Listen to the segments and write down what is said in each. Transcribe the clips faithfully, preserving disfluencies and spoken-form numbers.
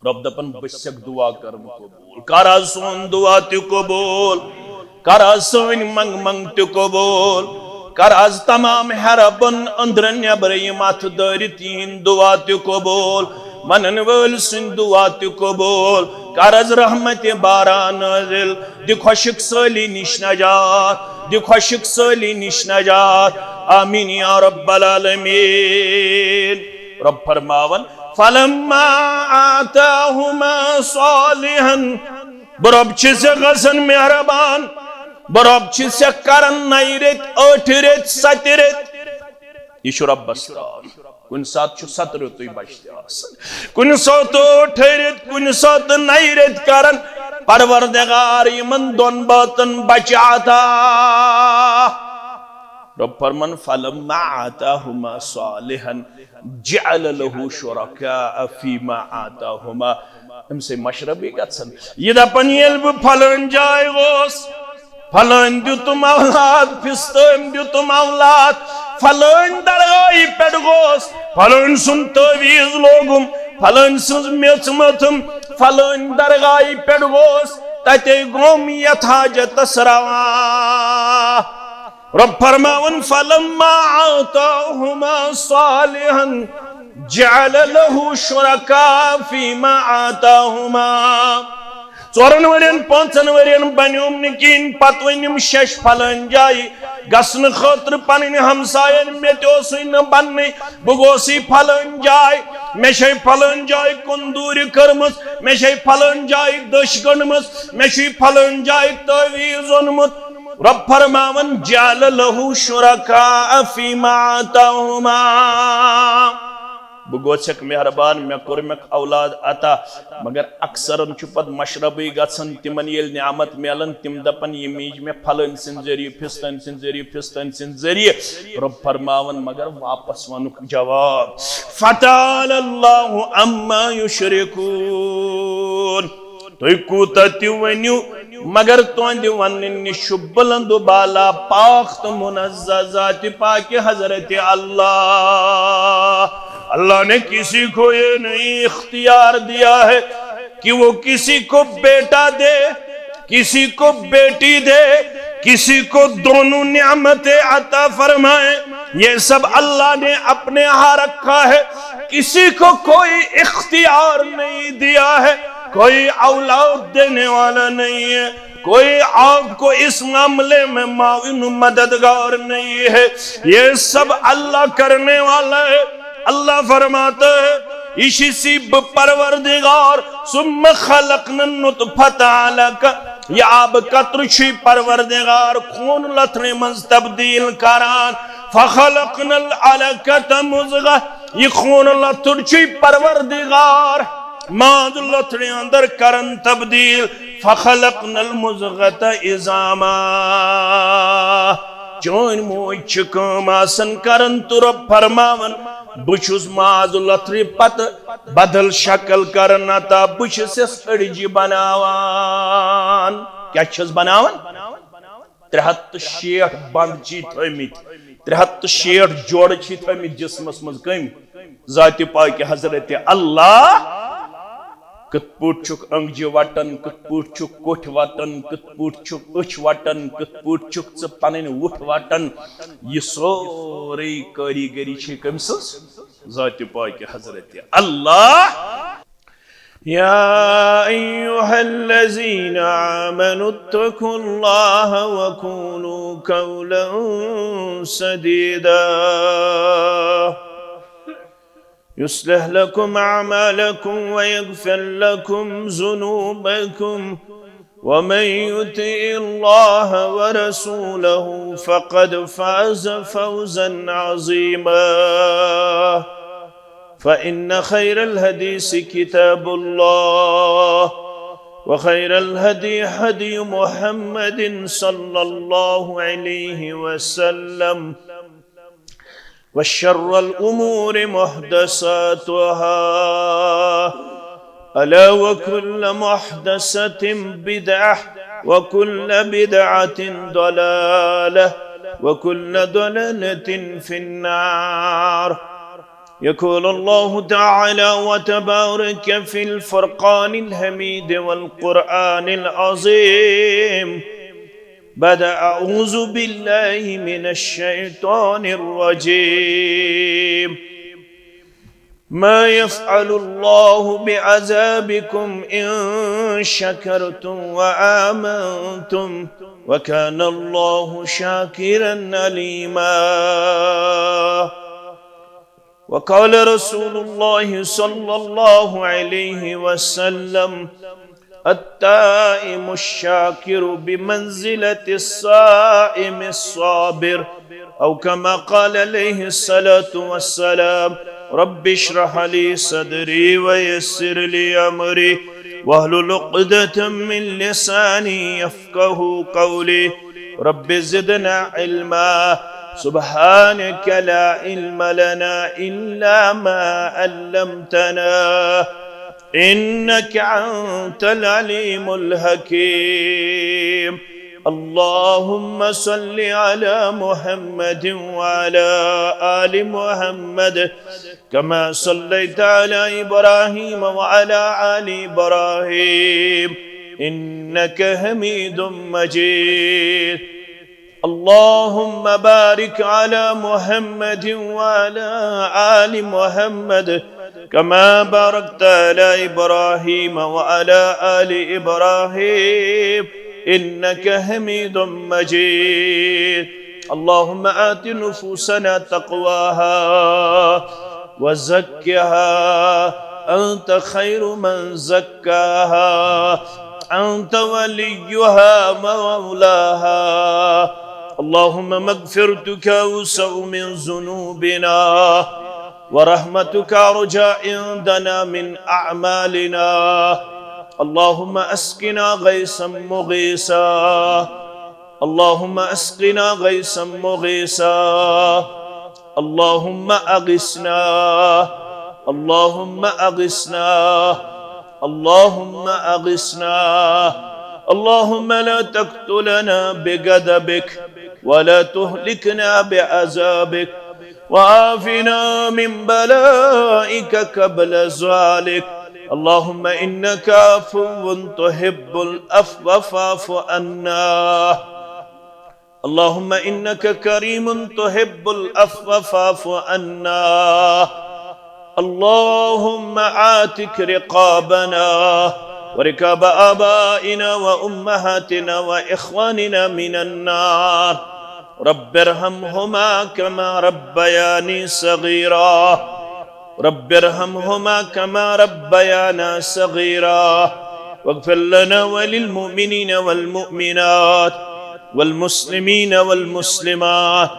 رۄب دپان، بہٕ چھسکھ دعا کرُن قبول۔ کر از سون دعا تہِ قبول، کر از سٲنۍ منگ منگ تہِ قبول، کر از تمام ہیربن أندرٕ نیبرٕ یِم اتھٕ دٲرِتھ یِہنٛد دعا تہِ قبول، منن وٲلۍ سٕنٛدۍ دعا تہِ قبول، کر از رحمت باران نٲزِل، دِ خۄشک سٲلی نِش نجات، دِ خۄشک سٲلی نِش نجات۔ آمین یا رب العالمین۔ رب فرماوان، فلما آتاهما صالحا، بہٕ رۄب چھُ ژےٚ گژھان مہربان، بہٕ رۄب چھُ ژےٚ کران نَیہِ رٮ۪تۍ، ٲٹھِ رٮ۪تۍ، ستہِ رٮ۪تۍ۔ یہِ چھُ رۄبس تام۔ کُنہِ ساتہٕ چھُ ستہٕ رٮ۪تُے بچہِ تہِ آسان، کُنہِ ساتہٕ ٲٹھِ رٮ۪تۍ، کُنہِ ساتہٕ نَیہِ رٮ۪تۍ کران۔ پروردگار یِمن دۄن بٲژن بچہِ عطا۔ رۄب فرمان، فلما آتاهما صالحا جعل له شركاء فيما آتاهما۔ أمۍ سٕے مشربٕے گژھن۔ یہِ دپن، ییٚلہِ بہٕ فلٲنۍ جاے گوس، فلٲنۍ دیُتُم اولاد، فستٲنۍ دیُتُم اولاد، فلٲنۍ درگاہہِ پٮ۪ٹھ گوس، فلٲنۍ سُنٛد تعویذ لوگُم، فلٲنۍ سٕنٛز میٚژ مٔتھٕم، فلٲنۍ درگاہہِ پٮ۪ٹھ گوس، تتے گوم یتھ حاجتس روا۔ رۄب فرماوان، فلما آتاهما صالحا جعل له شركاء فيما آتاهما۔ ژورن ؤرین، پانٛژن ؤرین بنیوم نہٕ کِہینۍ، پتہٕ ؤنِم شش فلٲنۍ جایہِ گژھنہٕ خٲطرٕ پنٕنۍ ہمساین، مےٚ تہِ اوسُے نہٕ بننٕے، بہٕ گوسٕے فلٲنۍ جایہِ، مےٚ چھے فلٲنۍ جایہِ کُندوٗرِ کٔرمٕژ، مےٚ چھے فلٲنۍ جایہِ دٔچھ گٔنڈمٕژ، مےٚ چھُے فلٲنۍ جایہِ تعویذ اوٚنمُت۔ رۄب فرماوان، جعل له شركاء فيما آتاهما۔ بہٕ گوٚژھکھ مہربان، مےٚ کوٚرمکھ اولاد عطا، مگر اکثرن چھُ پتہٕ مشربٕے گژھان، تِمن ییٚلہِ نعمت میلان، تِم دپان، یہِ میج مےٚ فلٲنۍ سٕنٛدِ ذٔریعہٕ، فستٲنۍ سٕنٛدِ ذٔریعہٕ، فستٲنۍ سٕنٛدِ ذٔریعہٕ۔ رۄب فرماوان، مگر واپس ونُکھ جواب، فتعالى الله عما يشركون۔ تُہۍ کوٗتاہ تہِ ؤنِو، مگر تُہنٛدِ وننہٕ نِش چھُ بلند و بالا، پاک تہٕ منزہ ذاتِ پاکِ حضرت اللہ۔ اللہ نے کسی کو یہ نہیں اختیار دیا ہے کہ وہ کسی کو بیٹا دے، کسی کو بیٹی دے، کسی کو دونوں نعمتیں عطا فرمائے۔ یہ سب اللہ نے اپنے یہاں رکھا ہے، کسی کو کوئی اختیار نہیں دیا ہے، کوئی اولاد دینے والا نہیں ہے، کوئی آپ کو اس معاملے میں معاون مددگار نہیں ہے، یہ سب اللہ کرنے والا ہے۔ اللہ فرماتا ہے، یہ چھُسی بہٕ پروردگار، ثم خلقنا النطفة علقة، یہ آبہٕ قطرٕ چھُے پروردگار خوٗن لتھرِ منٛز تبدیل کران، فخلقنا العلقة مضغة، یہ خوٗن لتھُر چھُے پروردگار ماز لتھرِ اندر کران تبدیل، فخلقنا المضغة عظاما۔ چٲنۍ موج چھِ کٲم آسان کران تہٕ رۄب فرماوان، بہٕ چھُس ماز لتھرِ پتہٕ بدل شکل کران عطا، بہٕ چھُس یس أڈجہِ بناوان۔ کیٛاہ چھُس بناوان؟ ترٛےٚ ہتھ تہٕ شیٹھ بند چھی تھٲومٕتۍ، ترٛےٚ ہتھ تہٕ شیٹھ جوڑٕ چھی تھٲومٕتۍ جسمس منٛز۔ کٔمۍ؟ ذاتِ پاکِ حضرت اللہ۔ کِتھ پٲٹھۍ چھُکھ أنٛگجہِ وٹان، کِتھ پٲٹھۍ چھُکھ کوٚٹھۍ وٹان، کِتھ پٲٹھۍ چھُکھ أچھ وٹان، کِتھ پٲٹھۍ چھُکھ ژٕ پنٕنۍ وُٹھ وٹان، یہِ سورُے کٲریٖگٔری چھے کٔمۍ سٕنٛز؟ ذاتِ پاکِ حضرت اللہ۔ يا أيها الذين آمنوا اتقوا الله وقولوا قولا سديدا يصلح لكم أعمالكم ويغفر لكم ذنوبكم ومن يطع الله ورسوله فقد فاز فوزا عظيما. فإن خير الحديث كتاب الله، وخير الهدي هدي محمد صلى الله عليه وسلم، وشر الأمور محدثاتها، ألا وكل محدثة بدعة، وكل بدعة ضلالة، وكل ضلالة في النار. يقول الله تعالى وتبارك في الفرقان الحميد والقرآن العظيم بعد أعوذ بالله من الشيطان الرجيم: ما يفعل الله بعذابكم إن شكرتم وآمنتم وكان الله شاكرا عليما. وقال رسول الله صلى الله عليه وسلم: التائب الشاكر بمنزلة الصائم الصابر، أو كما قال عليه الصلاة والسلام: رب اشرح لي صدري ويسر لي أمري واحلل عقدة من لساني يفقه قولي. رب زدنا علما. سبحانك لا علم لنا إلا ما علمتنا إنك أنت العليم الحكيم. اللهم صل على محمد وعلى آل محمد كما صليت على إبراهيم وعلى آل إبراهيم إنك حميد مجيد. اللهم بارك على محمد وعلى آل محمد كما باركت على إبراهيم وعلى آل إبراهيم إنك حميد مجيد. اللهم آت نفوسنا تقواها وزكها أنت خير من زكاها أنت وليها ومولاها. اللهم مغفرتك أوسع من ذنوبنا ورحمتك أرجى عندنا من أعمالنا. اللهم أسقنا غيثا مغيثا. اللهم أسقنا غيثا مغيثا. اللهم أغثنا. اللهم أغثنا. اللهم أغثنا. اللهم لا تقتلنا بغضبك ولا تهلكنا بعذابك وعافنا من بلائك قبل ذلك. اللهم إنك عفو تحب العفو فاعف عنا. اللهم إنك كريم تحب العفو فاعف عنا. اللهم أعتق رقابنا ورقاب آبائنا وأمهاتنا وإخواننا من النار. رب ارحمهما كما ربياني صغيرا. رب ارحمهما كما ربيانا صغيرا. واغفر لنا وللمؤمنين والمؤمنات والمسلمين والمسلمات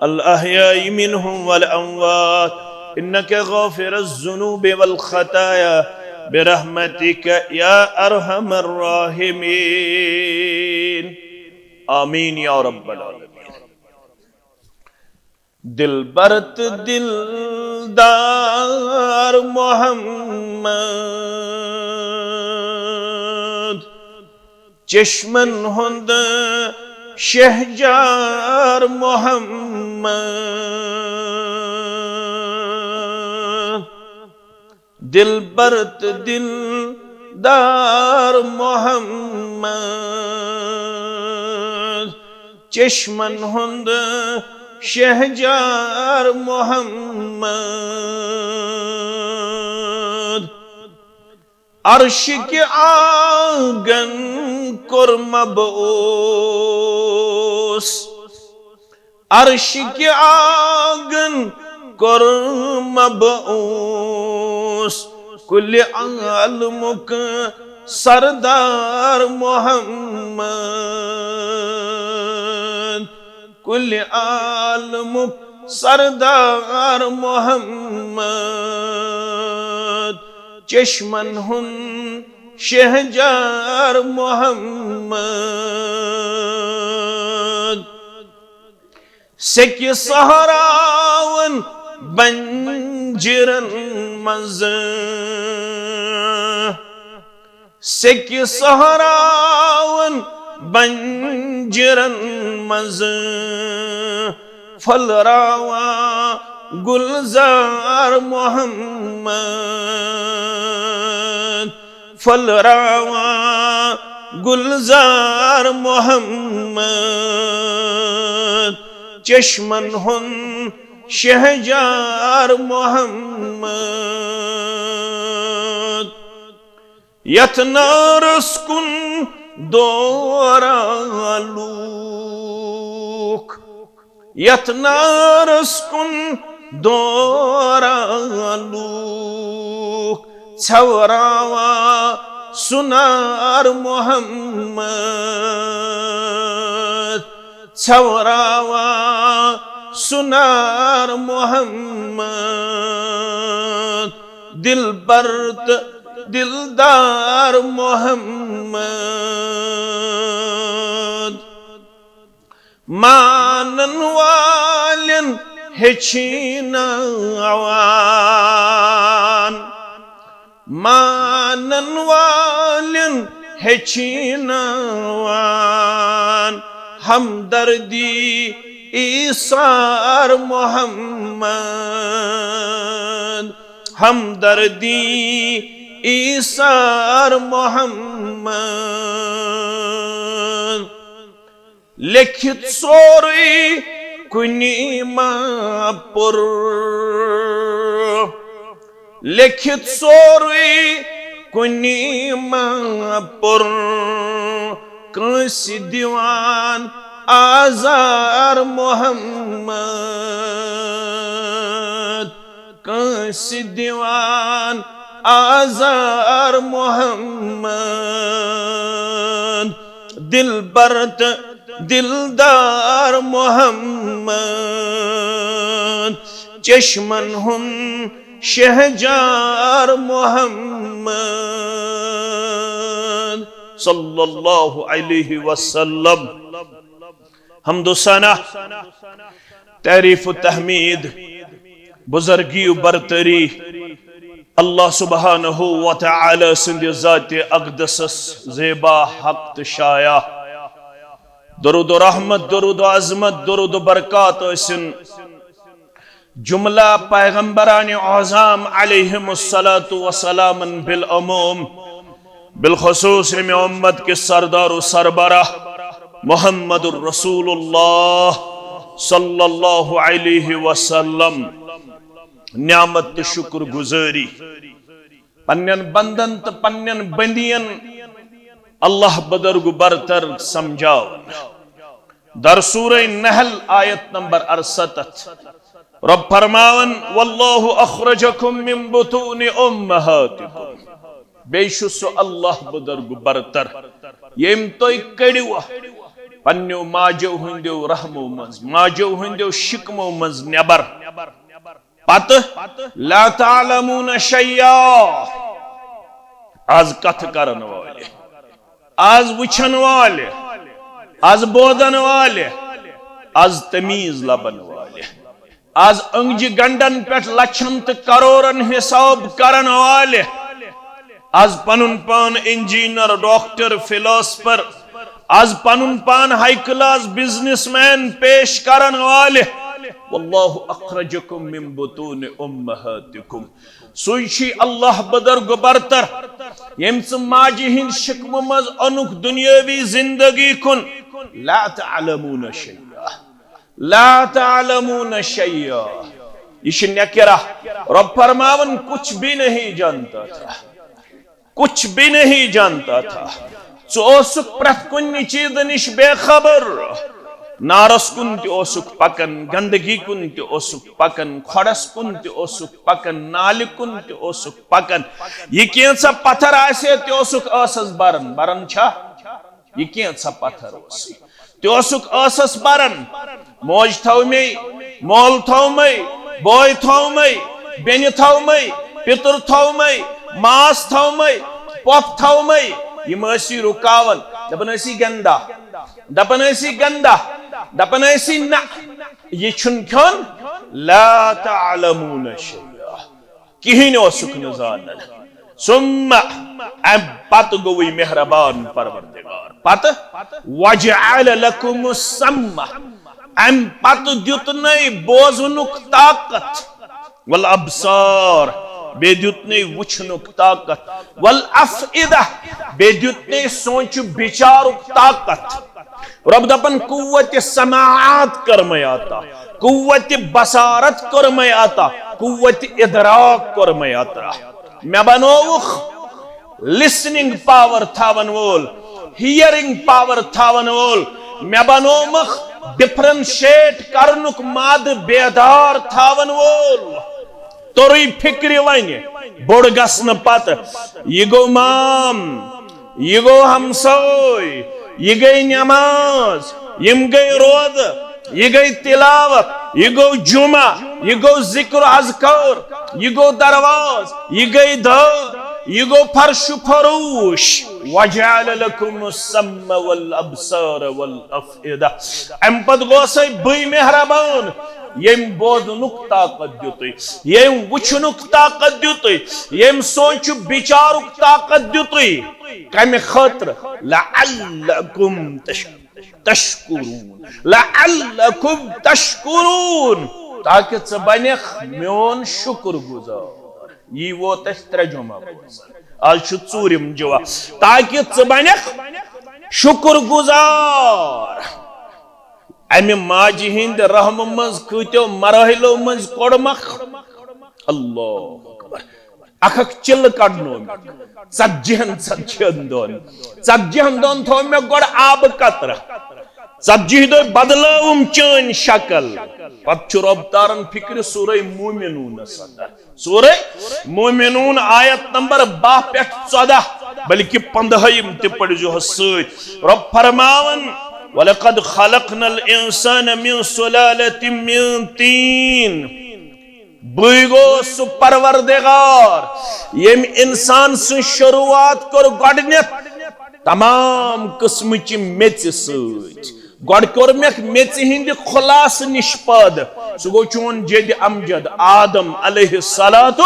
الأحياء منهم والأموات إنك غافر الذنوب والخطايا برحمتك يا أرحم الراحمين. آمين يا رب العالمين. دلبر تہٕ دلدار محمد، چشمن ہُنٛد شہجار محمد۔ دلبر تہٕ دلدار محمد، چشمن ہُنٛد شہجار محمد۔ عرش کہِ آنگن کوٚر مبعوث۔ عرش کہِ آنگن کوٚر مبعوث کُلِ عالمُک سردار محمد۔ کُلِ عالمُک سردار محمد۔ چشمن ہُنٛد شہجار محمد۔ سیٚکہِ صحراون بنجرن منٛز، سیٚکہِ صحراون بنجرن منٛز پھٔلراوان گلزار محمد، پھٔلراوان گلزار محمد، چشمن ہُنٛد شہجار محمد۔ یتھ نارس کُن دوران لوٗکھ، یتھ نارس کُن دوران لوٗکھ، ژھٮ۪وراوان سُنار محمد، ژھٮ۪وراوان سُنار محمد، دلبر تہٕ دلدار محمد۔ مانن والٮ۪ن ہیٚچھناوان، مانن والٮ۪ن ہیٚچھناوان، ہمدردی ایثار محمد، ہمدردی ایثار محمد۔ لیکھِتھ سورُے کُنی ما پوٚر، لیکھِتھ سورُے کُنی ما پوٚر، کٲنٛسہِ دِوان آزار محمد، کٲنٛسہِ دِوان آزار محمد، دلبر تہٕ دلدار محمد، چشمن ہُنٛد شہجار محمد صلی اللہ علیہ وسلم۔ حمد و ثنا، تعریف و تحمید، بزرگی و برتری، اللہ سبحانہ و تعالی سٕنٛدِ ذاتِ اقدسس زیبا، حق تہٕ شایع۔ درود و رحمت، درود و عظمت، درود و برکات ٲسِن جملہ پیغمبران اعظام علیہم الصلوۃ والسلام بالعموم، بالخصوص امہِ امت کِس سردار و سربراہ محمد الرسول اللہ صلی اللہ علیہ وسلم نعمت تہٕ شکر گزٲری، پننٮ۪ن بندن تہٕ پننٮ۪ن بندین اللہ بدرگ برتر سمجھاوان۔ در سورہ نحل آیت نمبر ارستتھ، رب فرماوان، "واللہ اخرجکم من بطون امہاتکم"۔ بیٚیہِ چھُ سُہ اللہ بدرگ برتر، ییٚمۍ تُہۍ کٔڑِو پننیو ماجو ہٕنٛدیو رحمو منٛز، ماجو ہٕنٛدیو شکمو منٛز نٮ۪بر۔ پتہٕ لا تعلمون شیئا، از کتھ کرن والہِ، از وٕچھن والہِ، از بوزن والہِ، از تمیز لبن والہِ، از أنگجہِ گنڈن پٮ۪ٹھ لچھن تہٕ کرورن حساب کرن والہِ، از پنُن پان انجینئر، ڈاکٹر، فلاسفر، از پنُن پان ہائی کلاس بزنس مین پیش کرن والہِ، واللہ اخرجکم من بطون امہاتکم۔ سُے چھُ اللہ بدرگ برتر، ییٚمۍ ژٕ ماجہِ ہٕنٛدِ شکمہٕ منٛز اوٚنُکھ دُنیٲوی زندگی کُن۔ لا تعلمون شیئا، لا تعلمون شیئا۔ یہِ چھِ نکرہ۔ رب فرماوان، کچھ بھی نہیں جانتا تھا، کچھ بھی نہیں جانتا تھا۔ ژٕ اوسُکھ پرٛٮ۪تھ کُنہِ چیٖزٕ نِش بے خبر۔ نارس کُن تہِ اوسُکھ پکان، گندگی کُن تہِ اوسُکھ پکان، کھۄڈس کُن تہِ اوسُکھ پکان، نالہِ کُن تہِ اوسُکھ پکان۔ یہِ کینٛژھا پتھر آسہِ ہے، تہِ اوسُکھ ٲسس بران۔ بران چھا؟ یہِ کینٛژھا پتھر اوس۔ تہِ اوسُکھ ٲسس بران۔ موج تھٲو مے، مول تھٲو مے، بوے تھٲو مے، بیٚنہِ تھٲو مے، پِتُر تھٲو مے، ماس تھٲو مے، پۄپھ تھٲو مے۔ یِم ٲسی رُکاوان، دپان ٲسی گندا، دپان ٲسی گندا، دپان ٲسی نہ، یہِ چھُنہٕ کھیوٚن۔ لا تعلمون شیئا۔ کِہیٖنۍ اوسُکھ نہٕ زانان۔ ثم، امہِ پتہٕ گوٚوٕے مہربان پروردگار۔ پتہٕ وجعل لکم السمع، امہِ پتہٕ دیُتنَے بوزنُک طاقت، والابصار، بیٚیہِ دیُتنَے وٕچھنُک طاقت، والافئدہ، بیٚیہِ دیُتنَے سونچہِ بچارُک طاقت۔ رۄب دپان، قوت سماعت کٔرمَے عطا، قوت بصارت کٔرمَے عطا، قوت ادراک کٔرمَے عطا۔ مےٚ بنووُکھ لسننگ پاور تھاون وول، ہیئرنگ پاور تھاون وول، مےٚ بنوومکھ ڈفرنشیٹ کرنُک مادٕ بیدار تھاون وول۔ توٚرُے فکرِ وۄنۍ، بوٚڑ گژھنہٕ پتہٕ، یہِ گوٚو مام، یہِ گوٚو ہمساے، یہِ گٔے نماز، یِم گٔے روزٕ، یہِ گٔے تلاوت، یہِ گوٚو جمعہ، یہِ گوٚو ذکر و اذکار، یہِ گوٚو درواز، یہِ گٔے دٲر، یہِ گوٚو فرش و فروش۔ وجعل لکم السمع والابصار والافئدہ۔ امہِ پتہٕ گوٚو سا بٕے مہربان، ییٚمۍ بوزنُک طاقت دیُتُے، ییٚمۍ وٕچھنُک طاقت دیُتُے، ییٚمۍ سونچہِ بچارُک طاقت دیُتُے۔ کمہِ خٲطرٕ؟ لعلکم تش-، تشکرون۔ لعلکم تشکرون۔ تاکہ ژٕ بنکھ میون شکر گزار۔ یی ووت اسہِ ترٛےٚ جمعہ بوزان۔ آز چھُ ژوٗرِم جمعہ۔ تاکہ ژٕ بنکھ شکر گزار۔ امہِ ماجہِ ہٕنٛدِ رحمہٕ منٛز کۭتیو مراحلو منٛز کوٚڑمکھ۔ اللہ اکبر۔ اکھ اکھ چِلہٕ کڑنومکھ۔ ژتجی ہن، ژتجی ہن دۄہن، ژتجی ہن دۄہن تھوو مےٚ گۄڈٕ آبہٕ قطرٕ۔ ژتجی دۄہۍ بدلٲوٕم چٲنۍ شکل۔ پتہٕ چھُ رۄب تاران فکرِ سورہ مومنونس اندر۔ سورہ مومنون آیت نمبر باہ پٮ۪ٹھ ژۄدہ، بلکہ پندہٲیِم تہِ پٔرزِہوس سۭتۍ۔ رۄب فرماوان، وَلَقَدْ خَلَقْنَا الْإِنسَانَ مِنْ سُلَالَةٍ مِنْ طِينٍ۔ بٕے گوٚوس سُہ پروردگار، ییٚمۍ انسان سٕنٛز شروعات کٔر گۄڈٕنیتھ تمام قٕسمٕچہِ میٚژِ سۭتۍ۔ گۄڈٕ کوٚر مےٚ میٚژِ ہٕنٛدِ خلاصہٕ نِش پٲدٕ۔ سُہ گوٚو چون جد امجد آدم علیہ الصلوۃ۔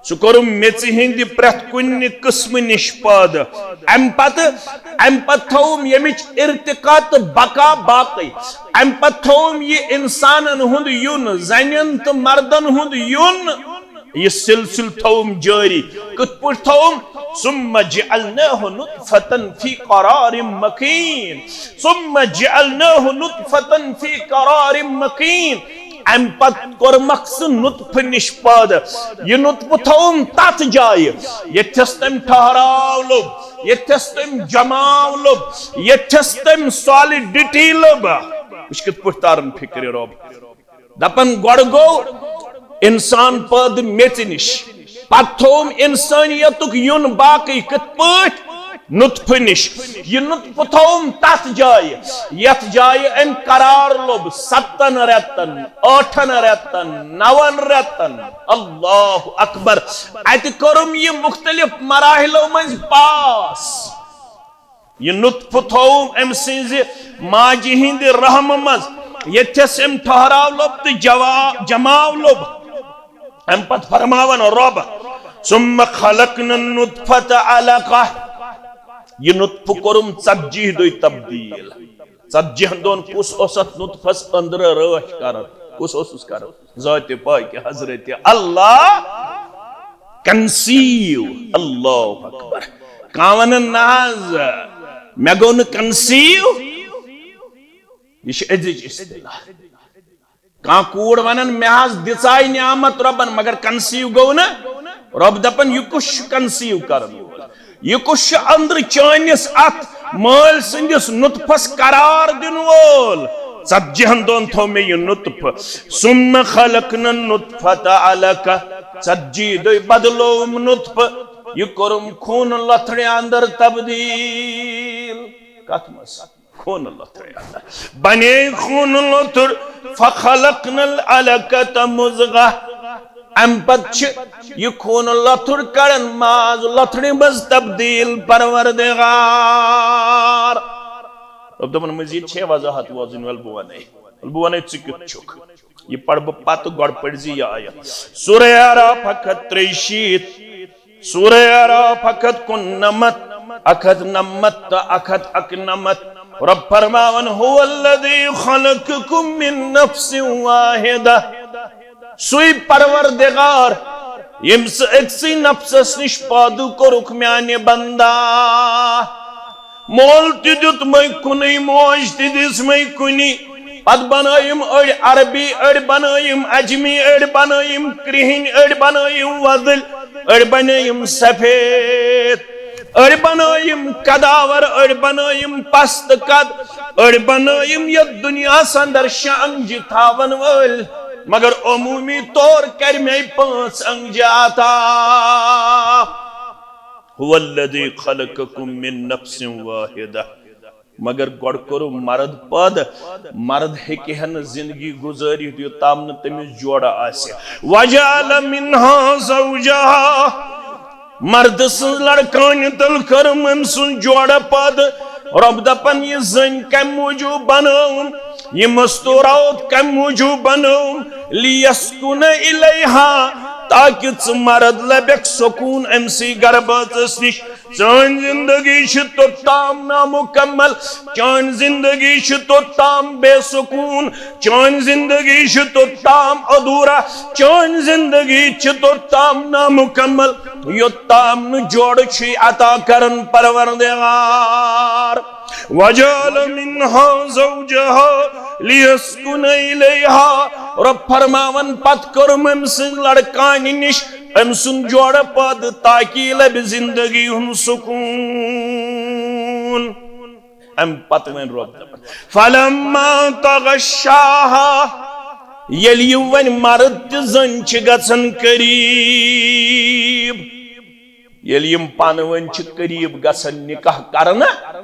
سُہ کوٚرُم میٚژِ ہٕنٛدِ پرٛٮ۪تھ کُنہِ قٕسمہٕ نِش پٲدٕ۔ امہِ پتہٕ، امہِ پتہٕ تھوٚوُم ییٚمِچ ارتقا تہٕ بقا باقٕے۔ امہِ پتہٕ تھوٚوُم یہِ انسانن ہُنٛد یُن، زنٮ۪ن تہٕ مردن ہُنٛد یُن۔ یہِ سلسلہٕ تھوٚوُم جٲری۔ کِتھ پٲٹھۍ تھوٚوُم؟ ثم جعلناه نطفة في قرار مكين۔ ثم جعلناه نطفة في قرار مكين۔ امہِ پتہٕ کوٚرمکھ سُہ نطفہٕ نِش پٲدٕ۔ یہِ نطفہٕ تھوٚوُم تتھ جایہِ، ییٚتھس تٔمۍ ٹھہراو لوٚب، ییٚتھس تٔمۍ جماو لوٚب، ییٚتھس تٔمۍ سالڈٹی لٔب۔ وٕچھ کِتھ پٲٹھۍ تارن فکرِ رۄب۔ دپان گۄڈٕ گوٚو انسان پٲدٕ میٚژِ نِش، پتہٕ تھوٚوُم انسٲنیتُک یُن باقٕے۔ کِتھ پٲٹھۍ؟ نطفہٕ نِش۔ یہِ نطفہٕ تھوٚوُم تتھ جایہِ، یتھ جایہِ أمۍ قرار لوٚب ستن رٮ۪تن، ٲٹھن رٮ۪تن، نون رٮ۪تن۔ اللہ اکبر۔ اتہِ کوٚرُم یہِ مختلف مراحلو منٛزۍ پاس۔ یہِ نطفہٕ تھوٚوُم أمۍ سٕنٛزِ ماجہِ ہٕنٛدِ رحمہٕ منٛز، ییٚتھس أمۍ ٹھہراو لوٚب تہٕ جوا-، جماو لوٚب۔ امہِ پتہٕ فرماوان رۄب، ثم خلقنا النطفة علقة۔ یہِ نطفہٕ کوٚرُم ژتجی دۄہۍ تبدیل۔ ژتجی ہن دۄہن کُس اوس اتھ نطفس أنٛدرٕ رٲچھ کران؟ کُس اوسُس کران؟ ذاتِ پاکہِ حضرت اللہ کنسیو۔ اللہ اکبر۔ کانٛہہ ونان، نہ حظ، مےٚ گوٚو نہٕ کنسیو۔ یہِ چھِ أزِچ اصطلاح۔ کانٛہہ کوٗر ونان، مےٚ حظ دِژاے نعمت رۄبن، مگر کنسیو گوٚو نہٕ۔ رۄب دپان، یہِ کُس چھُ کنسیو کران وول؟ یہِ کُس چھُ أنٛدرٕ چٲنِس اتھ مٲلۍ سٕنٛدِس نطفس قرار دِنہٕ وول؟ ژتجی ہن دۄہن تھوٚو مےٚ یہِ نطفہٕ۔ ثم خلقنا النطفة علقة۔ ژتجی دۄہۍ بدلووُم نطفہٕ، یہِ کوٚرُم خوٗنہٕ لۄتھرِ اندر تبدیل۔ کتھ منٛز؟ خوٗنہٕ لۄتھرِ اندر۔ بنے خوٗنہٕ لۄتھُر، فخلقنا العلقة مضغة۔ امہِ پتہٕ چھِ یہِ خوٗنہٕ لۄتھُر کڑان ماز لۄتھرِ منٛز تبدیل، پروردگار۔ رۄب دپان، مزید چھے وضاحت ووزٕنۍ، ول بہٕ ونے، ول بہٕ ونے ژٕ کیُتھ چھُکھ۔ یہِ پرٕ بہٕ پتہٕ، گۄڈٕ پٔرۍ زِ یہِ آیت۔ سورہ اعراف اکھ ہتھ ترٛیہِ شیٖتھ، سورہ اعراف اکھ ہتھ کُننمتھ، اکھ ہتھ نمتھ تہٕ اکھ ہتھ اکنمتھ۔ رب فرماوان، "هو الذي خلقكم من نفس واحدة"، سُے پروردگار ییٚمۍ سُہ أکسٕے نفسس نِش پٲدٕ کوٚرُکھ میانہِ بندا۔ مول تہِ دیُتمَے کُنُے، موج تہِ دِژمَے کُنی۔ پتہٕ بنٲیِم أڑۍ عربی، أڑۍ بنٲیِم عجمی، أڑۍ بنٲیِم کرٛہِنۍ، أڑۍ بنٲیِم وۄزٕلۍ، أڑۍ بنٲیِم سفید، أڑۍ بنٲیِم قداور، أڑۍ بنٲیِم پست قد، أڑۍ بنٲیِم یَتھ دُنیاہَس اندر شےٚ انگجہِ تھاون وٲلۍ، مگر عموٗمی طور کرِ مےٚ پانٛژھ انگجہِ عطا۔ هو الذي خلقكم من نفس واحدة۔ مگر گۄڈٕ کوٚرُم مرد پٲدٕ، مرد ہیٚکہِ ہا نہٕ زندگی گُزٲرِتھ یوٚتام نہٕ تٔمِس جوڑٕ آسہِ۔ وجعل منها زوجها، مردٕ سٕنٛز لڑکٲنہِ تل کٔرٕم أمۍ سٕنٛز جوڑٕ پٲدٕ۔ رۄب دپان، یہِ زٔنۍ کمہِ موٗجوٗب بنٲوٕم، یہِ مستوٗرات کمہِ موٗجوٗب بنٲوٕم؟ لِیَسْکُنَ إِلَيْهَا، تاکہِ ژٕ مرد لبکھ سکوٗن أمۍ سٕے گربٲژس نِش۔ چٲنۍ زندگی چھِ توٚتام نامُکمل، چٲنۍ زندگی چھِ توٚتام بے سکوٗن، چٲنۍ زندگی چھِ توٚتام ادھورا، چٲنۍ زندگی چھِ توٚتام نامُکمل، یوٚتام نہٕ جوڑٕ چھُے عطا کران پروردگار۔ وجعل منها زوجها ليسكن إليها۔ رۄب فرماوان، پتہٕ کوٚرُم أمۍ سٕنٛز لڑکانہِ نِش أمۍ سُنٛد جوڑٕ پٲدٕ تاکہِ یہِ لبہِ زندگی ہُنٛد سکوٗن۔ اَمہِ پتہٕ وۄنۍ رۄب دپان، فلما تغشاها، ییٚلہِ یہِ وۄنۍ مرد تہِ زٔنۍ چھِ گژھان قریب، ییٚلہِ یِم پانہٕ ؤنۍ چھِ قریب گژھان نکاح کرنہٕ،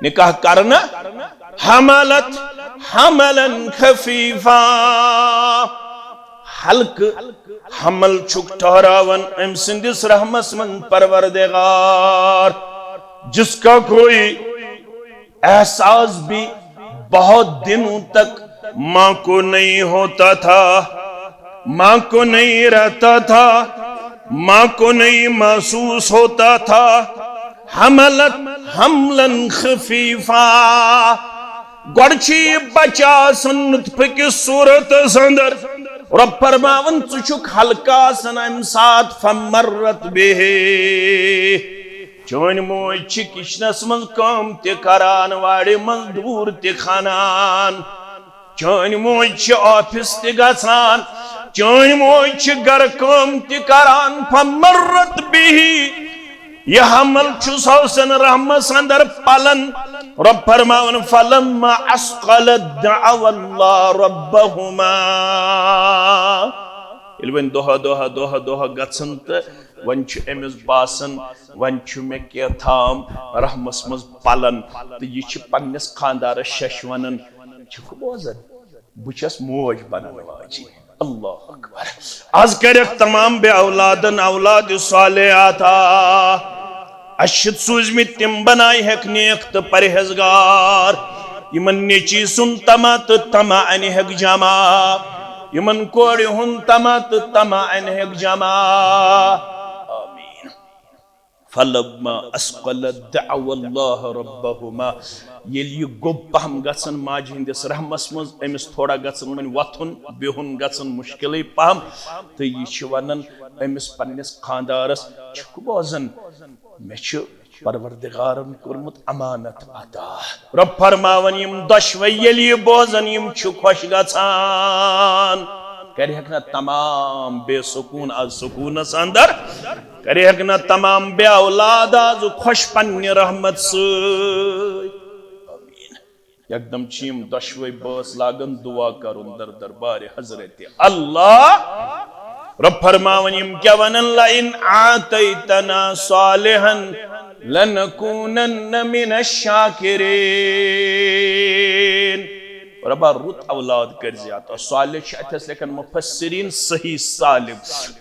نکاح کرنہٕ، حملت حملا خفیفا، ہلکہٕ حمل چھُکھ ٹھہراوان أمۍ سٕنٛدِس رحمس منٛز پروردگار، جس کا کوئی احساس بھی بہت دنوں تک ماں کو نہیں ہوتا تھا، ماں کو نہیں رہتا تھا، ماں کو نہیں محسوس ہوتا تھا۔ حملت حملا خفیفا، گۄڈٕ چھُ یہِ بچہٕ آسان نطفہٕ کِس صوٗرتس اندر، رۄب فرماوان، ژٕ چھُکھ ہلکہٕ آسان امہِ ساتہٕ، فمرت به، چٲنۍ موج چھِ کچنس منٛز کٲم تہِ کران، وارِ منٛز دوٗر تہِ کھنان۔ چٲنۍ موج چھِ آفس تہِ گژھان، چٲنۍ موج چھِ گرٕ کٲم تہِ کران۔ فمرت به، یہِ حمل چھُ سوسن رحمس اندر پلان۔ رۄب فرماوان، فلما اثقلت دعوا الله ربهما۔ ییٚلہِ وۄنۍ دۄہا دۄہا دۄہا دۄہا گژھن تہٕ وۄنۍ چھُ أمِس باسان، وۄنۍ چھُ مےٚ کینٛہہ تام رحمس منٛز پلان، تہٕ یہِ چھِ پننِس خانٛدارس شش ونان، چھُکھ بوزان؟ بہٕ چھَس موج بنن واجِنۍ۔ اللہ اکبر۔ از کٔرِکھ تمام بے اولادن اولاد صالح عطا۔ اَسہِ چھِ سوٗزمٕتۍ تِم بناے ہیٚکھ نیک تہٕ پرہیزگار۔ یِمن نیچی سُنٛد طمع تہٕ طمع انہِ ہیٚکھ جمع۔ یِمن کورِ ہُنٛد طمع تہٕ طمع انہِ ہیٚکھ جمع۔ آمین۔ فلما اثقلت دعوا الله ربهما۔ ییٚلہِ یہِ گوٚب پہم گژھن ماجہِ ہٕنٛدِس رحمس منٛز، أمِس تھوڑا گژھن وۄنۍ وۄتھُن بِہُن گژھن مُشکلٕے پہم، تہٕ یہِ چھِ ونان أمِس پننِس خانٛدارس، چھُکھ بوزان، مےٚ چھُ پروردگارن کوٚرمُت امانت عطا۔ رۄب فرماوان، یِم دۄشوے ییٚلہِ یہِ بوزان، یِم چھِ خۄش گژھان۔ کرِہکھ نہ تمام بے سکوٗن از سکوٗنس اندر، کرِہکھ نہ تمام بے اولاد از خۄش پننہِ رحمت سۭتۍ؟ آمین۔ یکدم چھِ یِم دۄشوے بٲژ لاگان دعا کرُن در دربارِ حضرت اللہ۔ رۄب فرماوان، یِم کیٛاہ ونان؟ لئن آتیتنا صالحا لنکونن من الشاکرین۔ رۄبا، رُت اولاد کٔرزِ عطا۔ صالح چھِ اتھس لیکھان مفسرین صحیح سالم۔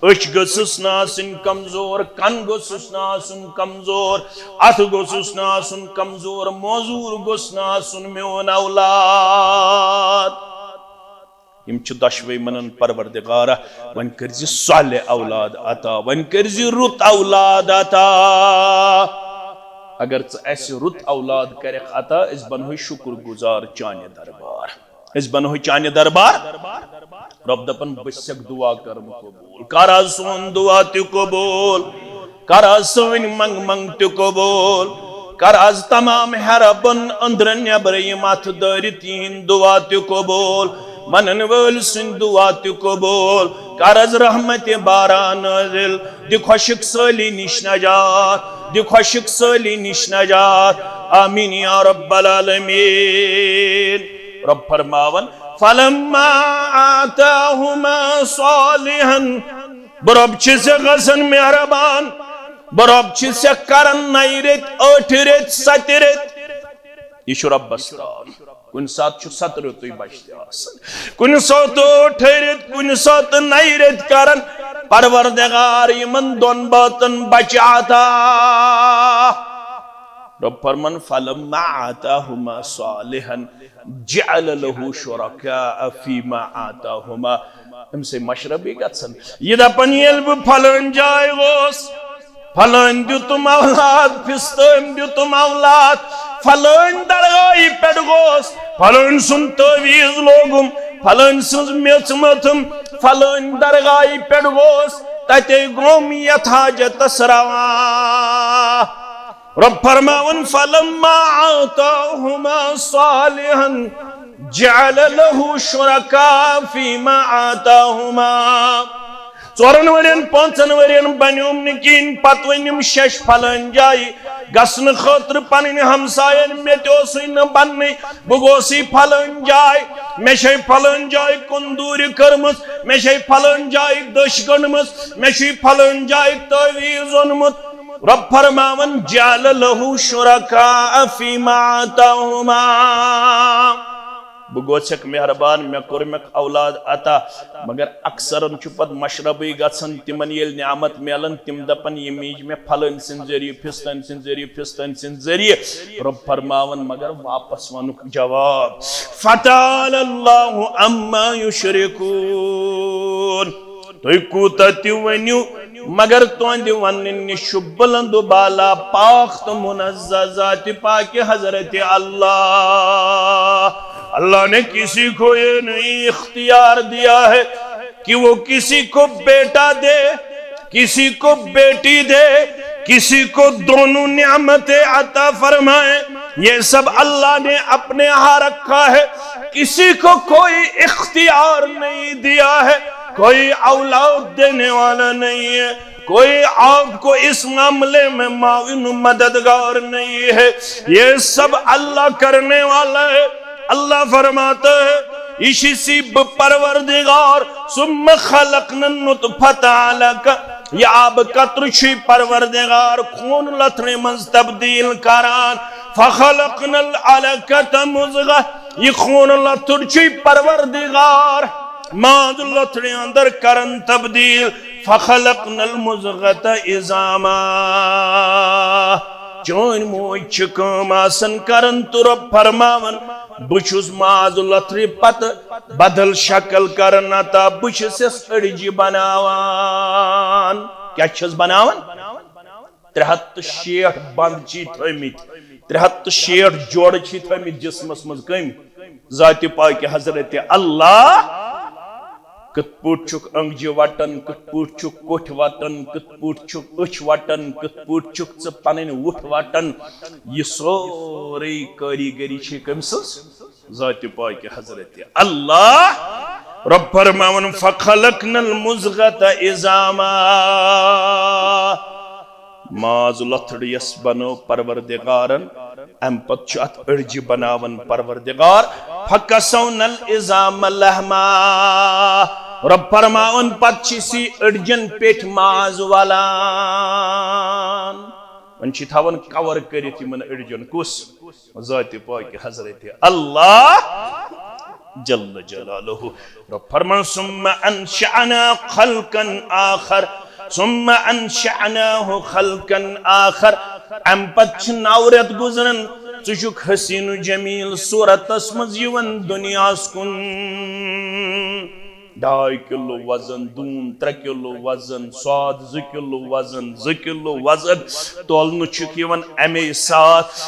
أچھ گٔژھٕس نہٕ آسٕنۍ کمزور، کن گوٚژھُس نہٕ آسُن کمزور، اتھٕ گوٚژھُس نہٕ آسُن کمزور، موزوٗر گوٚژھ نہٕ آسُن میون اولاد۔ یِم چھِ دۄشوے منان، پروردگارا، وۄنۍ کٔرزِ صالح اولاد عطا، وۄنۍ کٔرزِ رُت اولاد عطا۔ اگر ژٕ اسہِ رُت اولاد کرکھ عطا، أسۍ بنہوے شُکر گزار چانہِ دربار۔ أسۍ بنہوے چانہِ دربار۔ رۄب دپان، بہٕ چھُسکھ دعا کرُن قبول۔ کر از سون دعا تہِ قبول۔ کر از سٲنۍ منگ منگ تہِ قبول۔ کر از تمام ہیرٕ بۄن، أندرٕ نیبرٕ، یِم اتھٕ دٲرِتھ، یِہِنٛد دعا تہِ قبول۔ منن وٲلۍ سٕنٛدۍ دعا تہِ قبول۔ کر از رحمت باران نٲزِل۔ دِ خۄشک سٲلی نِش نجات۔ دِ خۄشک سٲلی نِش نجات۔ آمین یا رب العالمین۔ رب فرماوان، فلما آتاہما صالحا، بہٕ رۄب چھُ سا گژھان مہربان، بہٕ رۄب چھُ سا کران نَیہِ رٮ۪تۍ، ٲٹھِ رٮ۪تۍ، ستہِ رٮ۪تۍ۔ یہِ چھُ رۄبس تام۔ کُنہِ ساتہٕ چھُ ستہٕ رٮ۪تُے بچہِ تہِ آسان، کُنہِ ساتہٕ ٲٹھِ رٮ۪تۍ، کُنہِ ساتہٕ نَیہِ رٮ۪تۍ کران۔ پروردگار یِمن دۄن بٲژن بچہِ عطا۔ رۄب فرمان، فلما آتاہما صالحا جعل له شرکاء فیما آتاہما۔ أمۍ سٕے مشربٕے گژھن۔ یہِ دپن، ییٚلہِ بہٕ فلٲنۍ جایہِ گوس، فلٲنۍ دیُتُم اولاد، فستٲمۍ دیُتُم اولاد، فلٲنۍ درگاہہِ پٮ۪ٹھ گوس، فلٲنۍ سُنٛد تعویذ لوگُم، فلٲنۍ سٕنٛز میٚژ مٔتھٕم، فلٲنۍ درگاہہِ پٮ۪ٹھ گوس، تتے گوم یتھ حاجتس روا۔ رب فرماوان، فلما آتاہما صالحا جعل له شرکاء فیما آتاہما۔ ژورن ؤرین، پانٛژن ؤرین بنیوم نہٕ کِہیٖنۍ، پتہٕ ؤنِم شش فلٲنۍ جایہِ گژھنہٕ خٲطرٕ پنٕنۍ ہمساین، مےٚ تہِ اوسُے نہٕ بننٕے، بہٕ گوسٕے فلٲنۍ جایہِ، مےٚ چھے فلٲنۍ جایہِ کندوٗرِ کٔرمٕژ، مےٚ چھے فلٲنۍ جایہِ دٔچھ گٔنڈمٕژ، مےٚ چھُے فلٲنۍ جایہِ تعویذ اوٚنمُت۔ رب فرماوان، جعل له شرکاء فیما آتاہما۔ بہٕ گوٚژھکھ مہربان، مےٚ کوٚرمکھ اولاد عطا، مگر اکثرن چھُ پتہٕ مشربٕے گژھان، تِمن ییٚلہِ نعمت میلان، تِم دپان، یہِ میج مےٚ فلٲنۍ سٕنٛدِ ذٔریعہٕ، فستٲنۍ سٕنٛدِ ذٔریعہٕ، فستٲنۍ سٕنٛدِ ذٔریعہٕ۔ رب فرماوان، مگر واپس ونُکھ جواب، فتعالی اللہ عما یشرکون۔ تُہۍ کوٗتاہ تہِ ؤنِو، مگر تُہنٛدِ وننہٕ نِش چھُ بلند و بالا، پاک تہٕ منزہ ذاتِ پاکِ حضرت اللہ۔ اللہ نے کسی کو یہ نہیں اختیار دیا ہے کہ وہ کسی کو بیٹا دے، کسی کو بیٹی دے، کسی کو دونوں نعمتیں عطا فرمائے۔ یہ سب اللہ نے اپنے یہاں رکھا ہے، کسی کو کوئی اختیار نہیں دیا ہے، کوئی اولاد دینے والا نہیں ہے، کوئی آپ کو اس معاملے میں معاون و مددگار نہیں ہے، یہ سب اللہ کرنے والا ہے۔ اللہ فرماتا ہے، یہ چھُسی بہٕ پروردگار، ثم خلقنا النطفة علقة، یہ آبہٕ قطرٕ چھُے پروردگار خوٗن لتھرِ منٛز تبدیل کران۔ فخلقنا العلقة مضغة، یہ خوٗن لتھُر چھُے پروردگار ماز لتھرِ اندر کران تبدیل۔ فخلقنا المضغة عظاما۔ چٲنۍ موج چھِ کٲم آسان کران تہٕ رب فرماوان، بہٕ چھُس ماز لتھرِ پتہٕ بدل شکل کران عطا، بہٕ چھُس یس أڈجہِ بناوان۔ کیٛاہ چھَس بناوان؟ ترٛےٚ ہتھ تہٕ شیٹھ بند چھی تھٲومٕتۍ، ترٛےٚ ہتھ تہٕ شیٹھ جوڑٕ چھی تھٲومٕتۍ جسمس منٛز۔ کٔمۍ؟ ذاتِ پاکِ حضرت اللہ۔ کِتھ پٲٹھۍ چھُکھ أنٛگجہِ وٹان، کِتھ پٲٹھۍ چھُکھ کوٚٹھۍ وٹان، کِتھ پٲٹھۍ چھُکھ أچھ وٹان، کِتھ پٲٹھۍ چھُکھ ژٕ پنٕنۍ وُٹھ وٹان، یہِ سورُے کٲریٖگٔری چھِ کٔمۍ سٕنٛز؟ ذاتِ پاکِ حضرت اللہ۔ رب فرماوان، فخلقنا المضغة عظاما۔ ماز لۄتھڑ یس بنٲو پروردگارن، امہِ پتہٕ چھُ اتھ أڈجہِ بناوان پروردگار۔ فکسونا العظام لحما۔ رب فرماوان، پتہٕ چھِ سی أڈجن پیٹھ ماز ولان۔ وۄنۍ چھِ تھاوان کور کٔرِتھ یِمن أڈجن۔ کُس؟ ذاتِ پاکِ حضرت اللہ جل جلالہ۔ رب فرمان، ثم انشأنا خلقا آخر، ثم انشأناه خلقا آخر۔ امہِ پتہٕ چھِ نو رٮ۪تھ گُزران، ژٕ چھُکھ حسین و جمیل صورتس منٛز یِوان دُنیاہس کُن۔ ڈاے کلو وزن، دوٗن ترٛےٚ کلو وزن، ساد زٕ کلو وزن، زٕ کلو وزن تولنہٕ چھُکھ یِوان اَمے ساتھ۔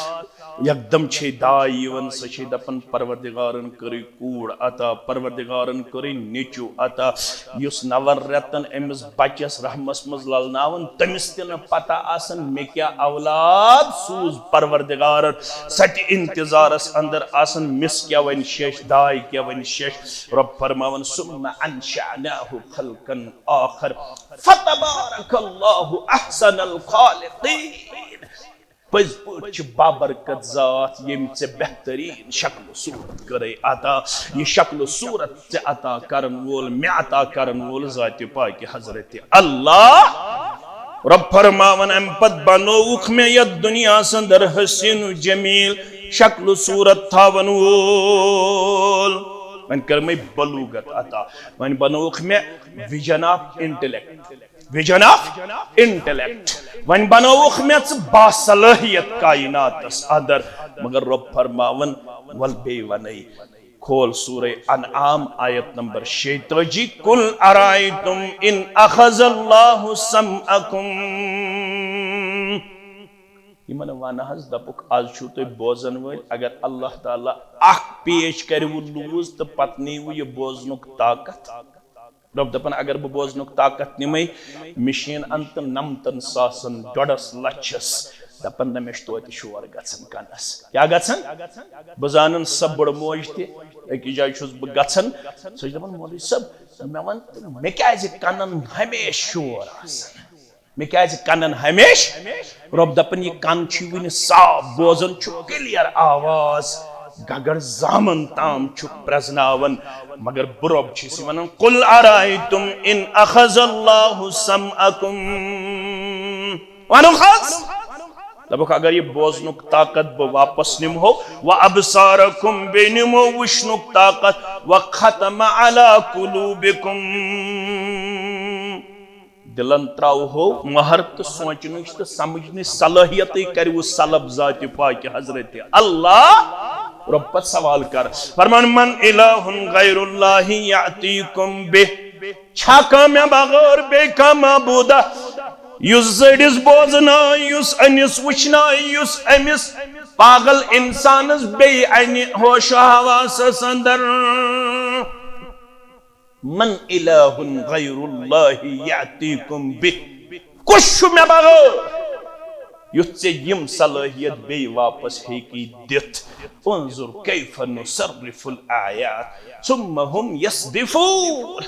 یکدم چھے داے یِوان، سۄ چھے دپان، پروردگارن کٔرٕے کوٗر عطا، پروردگارن کٔرٕے نیٚچو عطا۔ یُس نون رٮ۪تن أمِس بچس رحمس منٛز للناوان، تٔمِس تہِ نہٕ پتہ آسان مےٚ کیٛاہ اولاد سوٗز پروردگارن۔ سۄ تہِ انتظارس اندر آسان، مِس کیٛاہ ونہِ شیٚچھ، داے کیٛاہ ونہِ شیٚچھ۔ رۄب فرماوان، ثم انشأناه خلقا آخر فتبارک اللہ احسن الخالقین۔ پٔزۍ پٲٹھۍ چھِ بابرکت ذات، ییٚمۍ ژےٚ بہتریٖن شکل و صوٗرت کٔرٕے عطا۔ یہِ شکل و صوٗرت ژےٚ عطا کرن وول، مےٚ عطا کرن وول ذاتِ پاکہِ حضرت اللہ۔ رۄب فرماوان، اَمہِ پتہٕ بنووُکھ مےٚ یَتھ دُنیاہَس اندر حسین و جمیل، شکل و صوٗرت تھاون وول۔ وۄنۍ کٔرمَے بلوغت عطا، وۄنۍ بنووُکھ مےٚ vision of intellect۔ Vision of intellect۔ وۄنۍ بنووُکھ مےٚ ژٕ باصلٲحیت کائناتس اندر۔ مگر رۄب فرماوان، ول بیٚیہِ ونے، کھول سورہ انعام آیت نمبر شیٚتٲجی، قل ارأیتم ان اخذ اللہ سمعکم۔ یِمن ون حظ، دپُکھ، از چھُو تُہۍ بوزن وٲلۍ، اگر اللہ تعالیٰ اکھ پیچ کرِوٕ لوٗز تہٕ پتہٕ نیٖوٕ یہِ بوزنُک طاقت۔ رۄب دپان، اگر بہٕ بوزنُک طاقت نِمے، مِشیٖن انہٕ تہٕ نمتن ساسن، ڈۄڈس لچھس، دپان، نہ، مےٚ چھُ توتہِ شور گژھان کنس۔ کیٛاہ گژھان؟ بہٕ زانن سۄ بٕڑٕ موج تہِ، أکِس جایہِ چھُس بہٕ گژھان، سۄ چھِ دپان، مولوی صٲب، مےٚ وَن تہٕ، مےٚ کیٛازِ کنن ہمیشہِ شور آسان؟ مےٚ کیٛازِ کنن ہمیشہِ؟ رۄب دپان، یہِ کن چھُے وُنہِ صاف بوزان، چھُ clear آواز، گگر زامن تام چھُ پرزناوان۔ مگر بہٕ رۄب چھُس یہِ ونان، قل ارأیتم ان اخذ اللہ سمعکم۔ ونُکھ حظ، دپُکھ، اگر یہِ بوزنُک طاقت بہٕ واپس نِمہو، و ابصارکم، بیٚیہِ نِمو وٕچھنُک طاقت، و ختم علی قلوبکم، دلن تراوہو مہر تہٕ سونچنٕچ تہٕ سمجھنٕچ صلٲحیتٕے کرِوٕ سلب ذاتِ پاکہِ حضرت اللہ۔ رۄب پتہٕ سوال کر، فرمان، من الہ غیر اللہ یأتیکم بہ، چھا کانٛہہ مےٚ بغٲر بیٚیہِ کانٛہہ معبوٗدہ، یُس زٔڈِس بوزنایہِ، یُس أنِس وٕچھنایہِ، یُس أمِس پاگل انسانس بیٚیہِ انہِ ہوش و حواسس اندر؟ من الہ غیر اللہ یأتیکم بہ، کُس چھُ مےٚ بغٲر یُتھ ژےٚ یِم صلٲحیت بیٚیہِ واپس ہیٚکی دِتھ؟ انظر کیف نصرف الآیات ثم هم یصدفون۔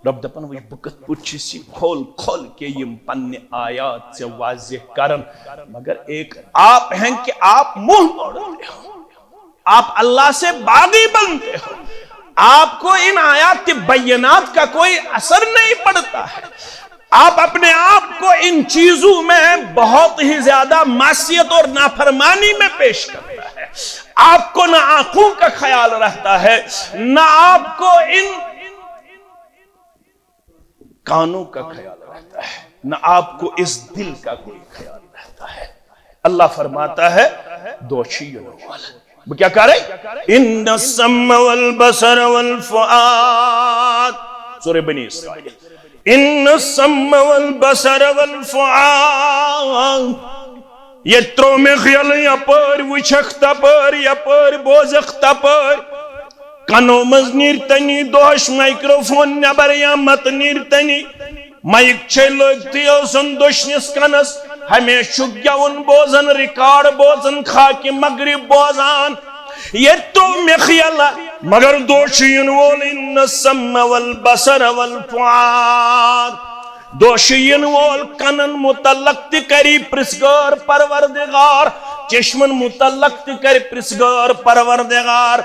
رۄب دپان، وٕچھ، بہٕ کِتھ پٲٹھۍ چھُس یہِ کھول کھول کے یِم پننہِ آیات ژےٚ واضح کران، مگر ایک آپ ہیں کہ آپ منہ موڑتے ہو۔ آپ اللہ سے باغی بنتے ہو، آپ کو ان آیات بینات کا کوئی اثر نہیں پڑتا ہے، آپ اپنے آپ کو ان چیزوں میں بہت ہی زیادہ معصیت اور نافرمانی میں پیش کرتا ہے۔ آپ کو نہ آنکھوں کا خیال رہتا ہے، نہ آپ کو ان کانوں کا خیال رہتا ہے، نہ آپ کو اس دل کا کوئی خیال رہتا ہے۔ اللہ فرماتا ہے، دوشی یونوال، بہٕ کیٛاہ کرے؟ ان السمع والبصر والفؤاد۔ سورہ بنی اسرائیل۔ ان السمع والبصر والفؤاد۔ ییٚتہِ ترٛوو مےٚ خیال، یپٲرۍ وٕچھکھ تپٲرۍ، یپٲرۍ بوزکھ تپٲرۍ۔ کنو منٛز نیرِ تنی دوش، مایکروفون نٮ۪بر یا متہٕ نیرِ تنی۔ مایک چھے لٲگتھٕے ٲسن دٔچھنِس کنس، ہمیشہِ چھُ گٮ۪وُن بوزان، ریکارڈ بوزان، خاکہِ مغرب بوزان۔ ییٚتہِ ترٛوو مےٚ خیال، مگر دوشی یِن وول، ان السمع والبصر والفؤاد۔ دوشی یِن وول کنن متعلق تہِ کری پرژھ گٲر پروردگار، چشمن متعلق تہِ کر پرژھ گٲر پروردگار،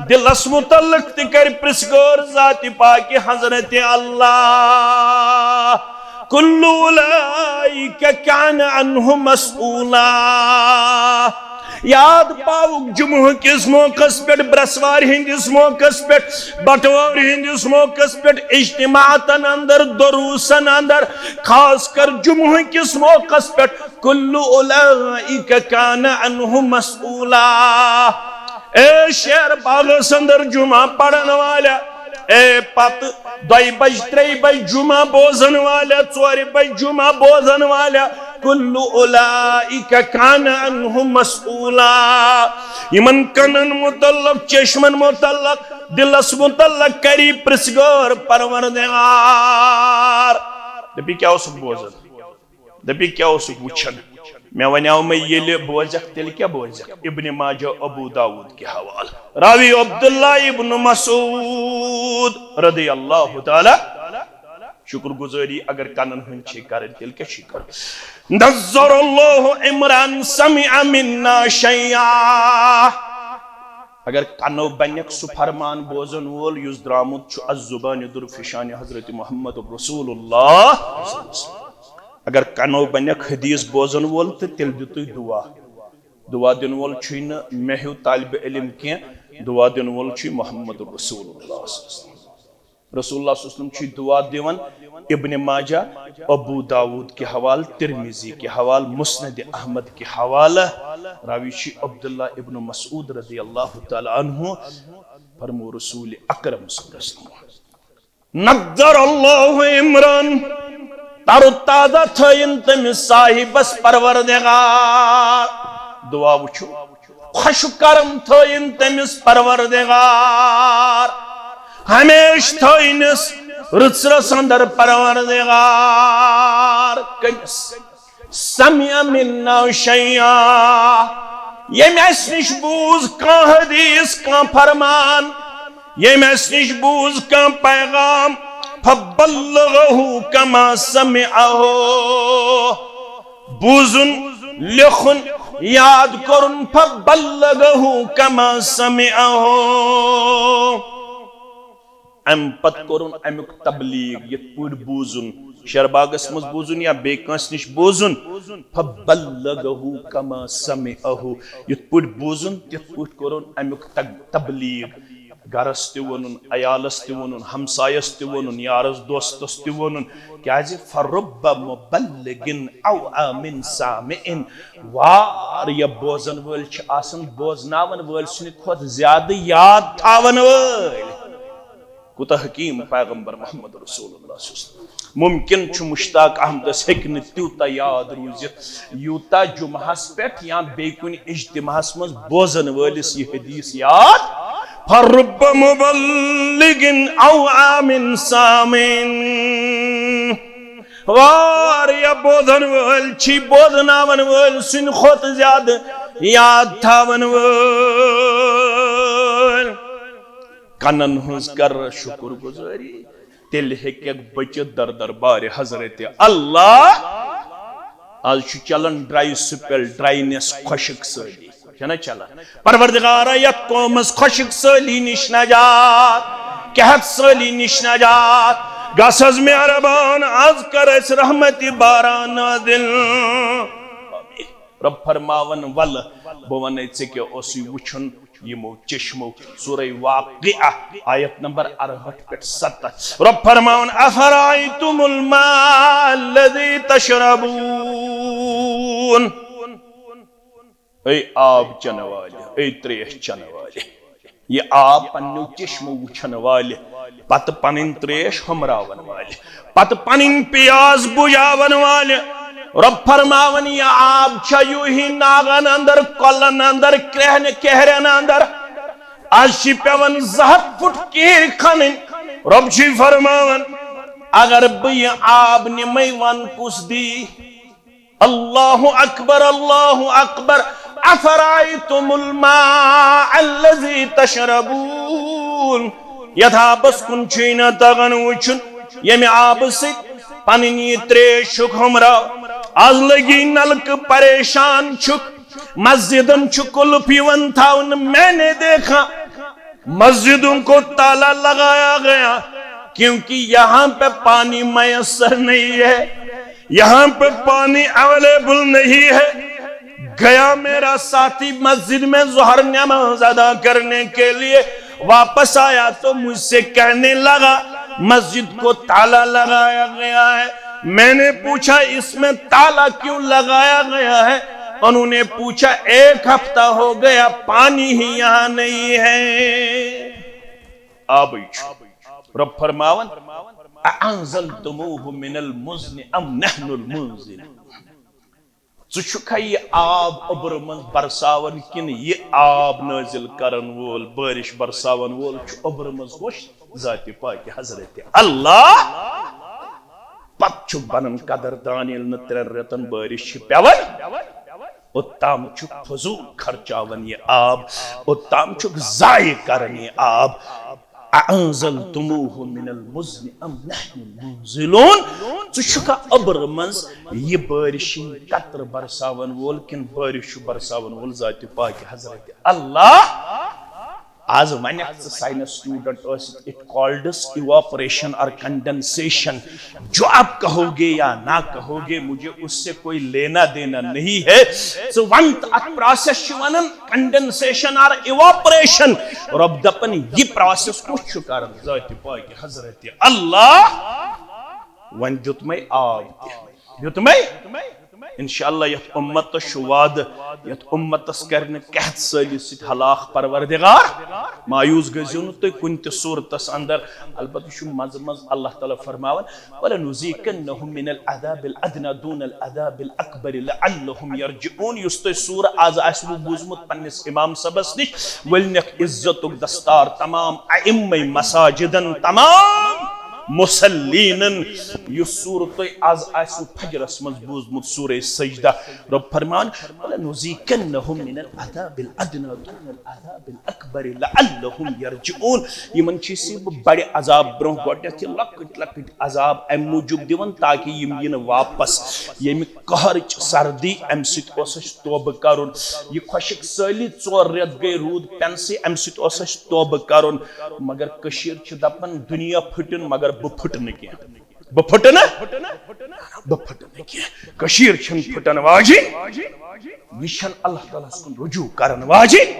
دلس متعلق تہِ کر پرژھ گٲر ذاتِ پاکہِ حضرت اللہ۔ کل اولئک کان عنہ مسئولا۔ یاد پاوُک جمعہ کِس موقعس پٮ۪ٹھ، برسوار ہٕنٛدِس موقعس پٮ۪ٹھ، بٹوار ہٕنٛدِس موقعس پٮ۪ٹھ، اجتماعاتن اندر، دروسن اندر، خاص کر جمعہ کِس موقعس پٮ۪ٹھ، کل اولئک کان عنہ مسئولا۔ اے شیر باغس اندر جمعہ پرن والے، اے پتہٕ دۄیہِ بجہِ، ترٛیٚیہِ بجہِ جمعہ بوزن والیا، ژورِ بجہِ جمعہ بوزن والیا، کل اولئک کان عنہ مسئولا۔ یِمن کنن متعلق، چشمن متعلق، دلس متعلق کری پرژھ گٲر پروردگار۔ دپی کیٛاہ اوسُکھ بوزان؟ دپی کیٛاہ اوسُکھ وٕچھان؟ مےٚ ونیٛاو مےٚ ییٚلہِ بوزکھ تیٚلہِ کیٛاہ بوزکھ؟ ابن ماجہ، ابو داؤد کہِ حوالہٕ، راوی عبداللہ ابن مسعود رضی اللہ تعالی۔ شکر گزٲری اگر کنن ہٕنٛز چھے کرٕنۍ تیٚلہِ کیٛاہ چھے کرُن؟ نظر اللہ عمران سمع منا شیئا۔ اگر کنو بنیکھ سُہ فرمان بوزن وول یُس درامُت چھُ از زبان درفشان حضرت محمد رسول اللہ، اگر کنو بنیکھ حدیث بوزن وول تہٕ تیٚلہِ دِتُے دعا۔ دعا دِنہٕ وول چھُے نہٕ مےٚ ہیوٗ طالب علم کینٛہہ، دعا دِنہٕ وول چھُے محمد رسول اللہ۔ رسول اللہ صلی اللہ علیہ وسلم چھُ دعا دِوان۔ ابن ماجہ، ابو داؤد کہِ حوالہٕ، ترمذی کہِ حوالہٕ، مسند احمد کہِ حوالہٕ۔ راوی چھُ عبداللہ ابن مسعود رضی اللہ تعالی عنہ۔ فرمو رسول اکرم صلی اللہ علیہ وسلم، نظر اللہ عمران، تر و تازہ تھٲیِن تٔمِس صاحبس پروردگار۔ دعا وٕچھِو، خوش کرم تھٲیِن تٔمِس پروردگار، ہمیشہِ تھٲینس رٕژرس اندر پروردگار۔ کٔمِس؟ سمع منا شیئا، ییٚمۍ اسہِ نِش بوٗز کانٛہہ حدیث، کانٛہہ فرمان، ییٚمۍ اسہِ نِش بوٗز کانٛہہ پیغام، فبلغہ کما سمعہ، بوٗزُن، لیکھُن، یاد کوٚرُن، فبلغہ کما سمعہ۔ امہِ پتہٕ کوٚرُن امیُک تبلیغ، یِتھ پٲٹھۍ بوٗزُن، شیرباغس منٛز بوٗزُن یا بیٚیہِ کٲنٛسہِ نِش بوٗزُن، فبلغہ کما سمعہ، یِتھ پٲٹھۍ بوٗزُن تِتھ پٲٹھۍ کوٚرُن امیُک تگ-، تبلیغ۔ گرس تہِ ووٚنُن، عیالس تہِ ووٚنُن، ہمسایس تہِ ووٚنُن، یارس دوستس تہِ ووٚنُن۔ کیازِ؟ فرب مبلغ اوعی من سامع، واریاہ بوزن وٲلۍ چھِ آسان بوزناون وٲلۍ سٕنٛدِ کھۄتہٕ زیادٕ یاد تھاون وٲلۍ۔ کوٗتاہ حکیٖم پیغمبر محمد رسول اللہ صلی اللہ علیہ وسلم۔ ممکن چھُ مشتاق احمدس ہیٚکہِ نہٕ تیوٗتاہ یاد روٗزِتھ، یوٗتاہ جمعہس پٮ۪ٹھ یا بیٚیہِ کُنہِ اجتماعس منٛز بوزن وٲلِس یہِ حدیث یاد۔ فرب مبلغ اوعی من سامع۔ واریاہ بوزن وٲلۍ چھِ بوزناون وٲلۍ سٕنٛدِ کھۄتہٕ زیادٕ یاد تھاون وٲلۍ۔ کنن ہٕنٛز کر شکر گزٲری، تیٚلہِ ہیٚککھ بٔچِتھ در دربارِ حضرت اللہ۔ آز چھُ چلان ڈرائی سپیل، ڈرائینس، خۄشک سٲلی۔ چھنا چلان؟ پروردگارا، یتھ قومس خۄشک سٲلی نِش نجات، قحط سٲلی نِش نجات۔ گژھ حظ مہربان، از کر اسہِ رحمتِ باران نازل۔ رب فرماون، ولہٕ بہٕ ونے ژےٚ کیٛاہ اوسُے وُچھُن یِمو چشمو۔ سورہ واقعہ، آیت نمبر اَرہٲٹھ پٮ۪ٹھ ستتھ۔ رب فرماون، افرأیتم الماء الذی تشربون۔ اے آب چنہٕ والہِ، اے تریش چنہٕ والہِ، یہِ آب پننیو چشمو وٕچھن والہِ، پتہٕ پنٕنۍ تریش ہُمراون والہِ، پتہٕ پنٕنۍ پیاس بجاون والہِ۔ رب فرماون، یہِ آب چھا یوٗہی ناگن اندر، کۄلن اندر، کرٛہنہِ کہرٮ۪ن اندر؟ از چھِ پٮ۪وان زٕ ہتھ فُٹ کِہِرۍ کھنٕنۍ۔ رب چھُے فرماوان، اگر بہٕ یہِ آب نِمے، ون کُس دی؟ اللہ اکبر، اللہ اکبر۔ افرأیتم الماء الذی تشربون۔ یتھ آبس کُن چھُے نہ تگان وٕچھُن، ییٚمہِ آبہٕ سۭتۍ پنٕنۍ یہِ تریش چھُکھ ہُمراو۔ از لگی نلکہٕ، پریشان چھُکھ، مسجدن چھُ قلف یِوان تھاونہٕ۔ میں نے دیکھا، مسجدوں کو تالا لگایا گیا، کیونکہ یہاں پہ پانی میسر نہیں ہے، یہاں پہ پانی اویلیبل نہیں ہے۔ گیا میرا ساتھی مسجد میں ظہر نماز ادا کرنے کے لیے، واپس آیا تو مجھ سے کہنے لگا، مسجد کو تالا لگایا گیا ہے۔ میں نے پوچھا، اس میں تالا کیوں لگایا گیا ہے؟ انہوں نے پوچھا، ایک ہفتہ ہو گیا، پانی ہی یہاں نہیں ہے۔ آبٕے چھُ۔ رب فرماوان، "أأنزلتموه من المزن أم نحن المنزلون؟" ژٕ چھُکھا یہِ آب اوٚبرٕ منٛز برساوان کِنہٕ یہِ آب نٲزِل کرن وول، بٲرِش برساوان وول چھُ اوٚبرٕ منٛز کُس؟ ذاتِ پاکہِ حضرت اللہ۔ پتہٕ چھُ بنان قدردان ییٚلہِ نہٕ ترٛٮ۪ن رٮ۪تن بٲرِش چھِ پٮ۪وان، اوٚتام چھُکھ فضوٗل خرچاوان یہِ آب، اوٚتام چھُکھ ضایع کران یہِ آب۔ "أأنزلتموه من المزن أم نحن المنزلون؟" ژٕ چھُکھا اوٚبرٕ منٛز یہِ بٲرِش ہٕنٛدۍ قطرٕ برساون وول کِنہٕ بٲرِش چھُ برساون وول ذاتِ پاکہِ حضرت اللہ؟ آز ونکھ ژٕ سائنس اسٹوڈنٹ ٲسِتھ، it called evaporation or condensation۔ جو آپ کہو گے یا نہ کہو گے، مجھے اس سے کوئی لینا دینا نہیں ہے۔ ژٕ ون تہٕ اتھ پروسیس چھِ ونان condensation or evaporation۔ رب دپان، یہِ پروسیس کُس چھُ کران؟ ذاتِ پاکہِ حضرت اللہ۔ وۄنۍ دیُت مےٚ آب تہِ، دیُت مےٚ۔ انشاءاللہ یتھ امتس چھُ وعدٕ، یتھ امتس کرِ نہٕ قحط سٲلی سۭتۍ ہلاک پروردگار۔ مایوس گٔژھِو نہٕ تُہۍ کُنہِ تہِ صورتس اندر۔ البتہ چھُ منٛزٕ منٛزٕ اللہ تعالیٰ فرماوان، "ولنذيقنهم من العذاب الأدنى دون العذاب الأكبر لعلهم يرجعون۔" یُس تۄہہِ سورہ از آسِوٕ بوٗزمُت پننِس امام صٲبس نِش، ؤلنکھ عزتُک دستار تمام ائمہ مساجدن، تمام مصلینن، یُس سورہ تۄہہِ از آسِوٕ فجرس منٛز بوٗزمُت، سورہ سجدہ۔ رب فرمان، "ولنذيقنهم من العذاب الأدنى دون العذاب الأكبر لعلهم يرجعون۔" یِمن چھِ أسۍ بڑِ عذاب برونٛہہ گۄڈنیتھ یہِ لۄکٕٹۍ لۄکٕٹۍ عذاب امہِ موٗجوٗب دِوان تاکہِ یِم یِن واپس۔ ییٚمہِ قہرٕچ سردی، امہِ سۭتۍ اوس اَسہِ توبہٕ کرُن۔ یہِ خۄشک سٲلی ژور رٮ۪تھ گٔے روٗد پٮ۪نسٕے، امہِ سۭتۍ اوس اَسہِ توبہٕ کرُن۔ مگر کٔشیٖر چھِ دپان، "دُنیا پھٕٹِن مگر بہٕ پھٕٹہٕ نہٕ کینٛہہ۔" بہٕ پھٕٹہٕ نہٕ، بہٕ پھٕٹہٕ نہٕ کینٛہہ۔ کٔشیٖر چھَنہٕ پھٕٹن واجِنۍ، یہِ چھَنہٕ اللہ تعالیٰ ہَس کُن رجوع کرن واجِنۍ۔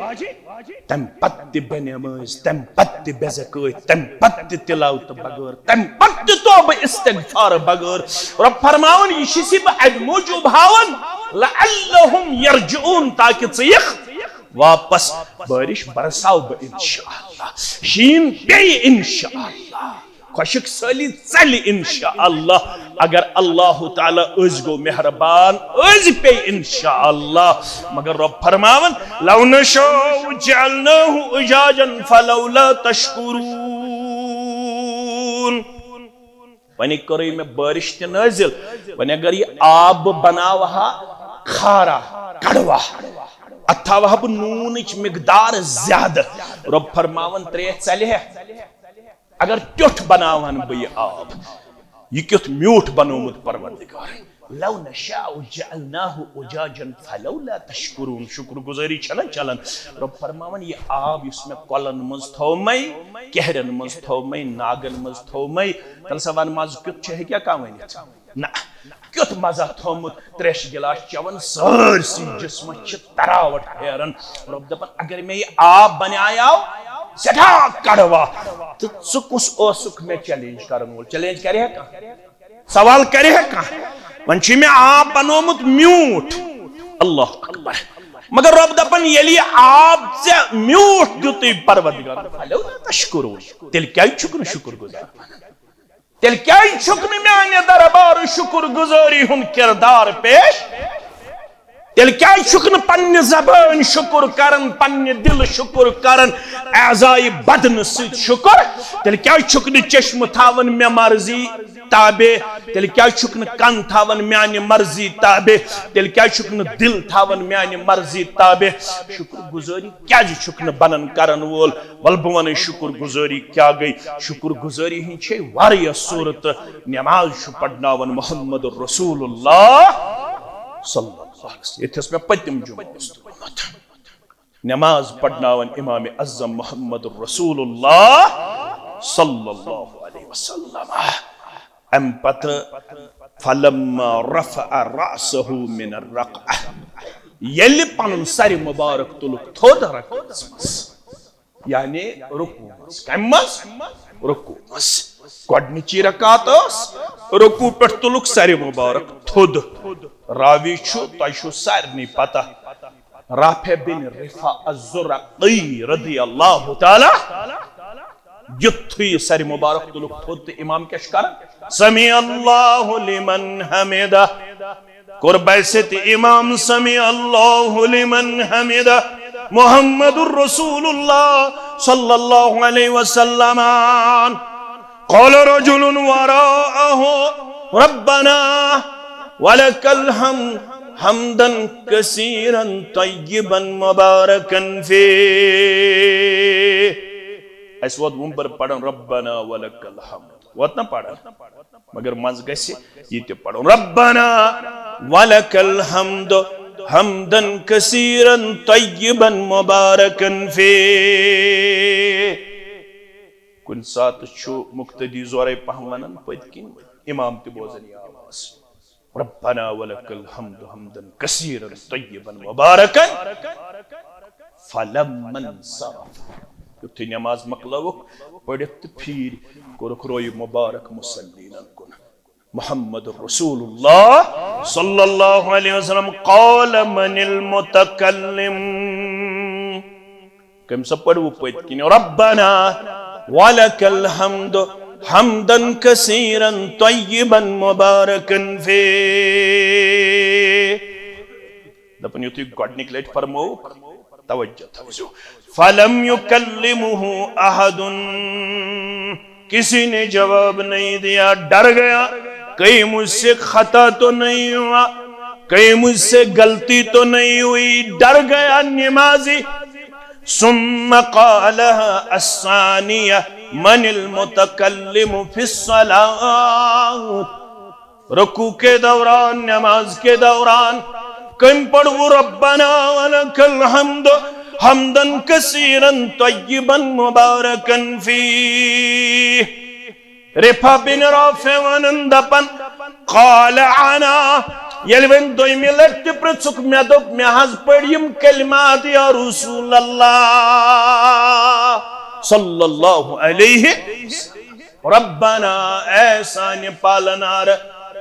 تَمہِ پتہٕ تہِ بے نمٲز، تَمہِ پتہٕ تہِ بے زکٲتۍ، تَمہِ پتہٕ تہِ تلاوت بغٲر، تَمہِ پتہٕ تہِ توبہٕ استغفار بغٲر۔ رب فرماوان، یہِ چھُس بہٕ اَمہِ موٗجوٗب ہاوان، لعلہم یرجعون، تاکہِ ژٕ یِکھ واپس۔ بٲرِش برساو بہٕ انشاءاللہ، شیٖن پیٚیہِ انشاءاللہ۔ خۄشک سٲلی ژلہِ انشاءاللہ۔ اگر اللہ تعالیٰ أزۍ گوٚو مہربان، أزۍ پیٚیہِ انشاءاللہ۔ مگر رب فرماوان، "لو نشاء جعلناه أجاجا فلولا تشكرون۔" وۄنۍ کٔرٕے مےٚ بٲرِش تہِ نٲزِل، وۄنۍ اگر یہِ آب بہٕ بناوٕ ہا کھارا، کڑوا، اتھ تھاوٕ ہا بہٕ نوٗنٕچ مقدار زیادٕ، رب فرماوان، ترٛیش ژلہِ ہے؟ اگر ٹیوٚٹھ بناوہن بہٕ یہِ آب، یہِ کیُتھ میوٗٹھ بنوومُت پروردگارن۔ لو نشاء جعلناه أجاجا فلولا تشكرون۔ شکر گزٲری چھنہ چلان۔ رب فرماوان، یہِ آب یُس مےٚ کۄلن منٛز تھوٚو مے، کیہرٮ۪ن منٛز تھوٚو مے، ناگن منٛز تھوٚو مے، تیٚلہِ سا ون مزٕ کیُتھ چھُ، ہیٚکیٛاہ کانٛہہ ؤنِتھ؟ نہ، کیُتھ مزہ تھوٚومُت، ترٛیشہِ گِلاس چٮ۪وان، سٲرسٕے جسمس چھِ تراوٹ پھیران۔ رۄب دپان، اگر مےٚ یہِ آب بنیاو سٮ۪ٹھاہ کڑوا، تہٕ ژٕ کُس اوسُکھ مےٚ چیلنج کرن وول؟ چیلنج کرِ ہا کانٛہہ؟ سوال کرِ ہا کانٛہہ؟ وۄنۍ چھُ مےٚ آب بنوومُت میوٗٹھ۔ اللہ اکبر۔ مگر رۄب دپان، ییٚلہِ یہِ آب ژےٚ میوٗٹھ دیُتُے پروردگار، فلولا تشکرون، تیٚلہِ کیازِ چھُکھ نہٕ شُکر گُزار؟ تیٚلہِ کیازِ چھُکھ نہٕ میانہِ دربارٕ شُکر گُزٲری ہُنٛد کردار پیش؟ تیٚلہِ کیازِ چھُکھ نہٕ پننہِ زبٲنۍ شُکر کران، پننہِ دِلہٕ شُکر کران، اعضایہِ بدنہٕ سۭتۍ شُکر؟ تیٚلہِ کیازِ چھُکھ نہٕ چشمہٕ تھاوان مےٚ مرضی تابع؟ تیٚلہِ کیازِ چھُکھ نہٕ کن تھاوان میانہِ مرضی تابع؟ تیٚلہِ کیازِ چھُکھ نہٕ دِل تھاوان میانہِ مرضی تابع؟ شُکر گُزٲری کیازِ چھُکھ نہٕ بنان کرن وول؟ ول بہٕ ونے شُکر گُزٲری کیاہ گٔے۔ شُکر گُزٲری ہٕنٛز چھے واریاہ صورتہٕ۔ نماز چھُ پرناوان محمد رسول اللہ صلی اللہ علیہ وسلم۔ ییٚتہِ ٲس مےٚ پٔتِم جمعہ اوس تھوٚومُت۔ نماز پرناوان امام اعظم محمد رسول اللہ صلی اللہ علیہ وسلم۔ امہِ پتہٕ فلما رفع رأسه من الركعة، ییٚلہِ پنُن سرِ مبارک تُلُکھ تھوٚد رکعتس منٛز، یعنی رکوع منٛز۔ کمہِ منٛز؟ رکوع منٛز۔ گۄڈنِچی رکعت ٲس، رکوع پٮ۪ٹھ تُلُکھ سرِ مبارک تھوٚد۔ راوی چھُ، تۄہہِ چھُو سارنٕے پتہ، رافع بن رفاعہ الزرقی رضی اللہ تعالیٰ یُتھُے سرِ مبارک تُلُکھ تھوٚد تہٕ امام کیٛاہ چھُ کران؟ سمع اللہ لمن حمدہ۔ کوٚر بحث تہِ امام سمع اللہ لمن حمدہ، محمد رسول اللہ صلی اللہ علیہ وسلم۔ قال رجل وراءه ربنا ولك الحمد حمدا كثيرا طيبا مباركا فيه۔ اَسہِ ووت وُمبر پران ربنا ولك الحمد۔ ووت نا پران؟ مگر منٛز گژھِ یہِ تہِ پرُن، ربنا ولك الحمد حمدا كثيرا طيبا مباركا فيه۔ کُنہِ ساتہٕ چھُ مقتدی زورے پہم ونان پٔتۍ کِنۍ، امام تہِ بوزان یہِ آواز، ربنا ولك الحمد حمدا كثيرا طيبا مباركا۔ فلما انصرف، یُتھُے نماز مۄکلٲوٕکھ پٔرِتھ تہٕ پھیٖرۍ کوٚرُکھ روی مبارک مصلینن کُن۔ محمد رسول اللہ صلی اللہ علیہ وسلم۔ قال من المتكلم؟ کٔمۍ سا پٔرِو پٔتۍ کِنۍ ربنا ولك الحمد حمدا كثيرا طيبا مباركا فيه؟ دپان یُتھُے گۄڈٕنِکۍ لٹہِ فرمووُکھ، توجہ تھٲوزیو، فلم يكلمه احد، کسی نے جواب نہیں دیا، ڈر گیا کہیں مجھ سے خطا تو نہیں ہوا، کہیں مجھ سے غلطی تو نہیں ہوئی، ڈر گیا نمازی۔ ثم قالها الثانية من المتكلم في الصلاة؟ رکوع کے دوران، نماز کے دوران کٔمۍ پڑھو ربنا ولك الحمد حمدا كثيرا طيبا مباركا فيه؟ رفاع بن رافع ونان دپان، قال انا، ییٚلہِ وۄنۍ دوٚیمہِ لٹہِ تہِ پرژھُکھ، مےٚ دوٚپ، مےٚ حظ پٔرۍ یِم کلمات یا رسول اللہ صلی اللہ علیہ وسلم۔ ربنا، اے سانہِ پالنار،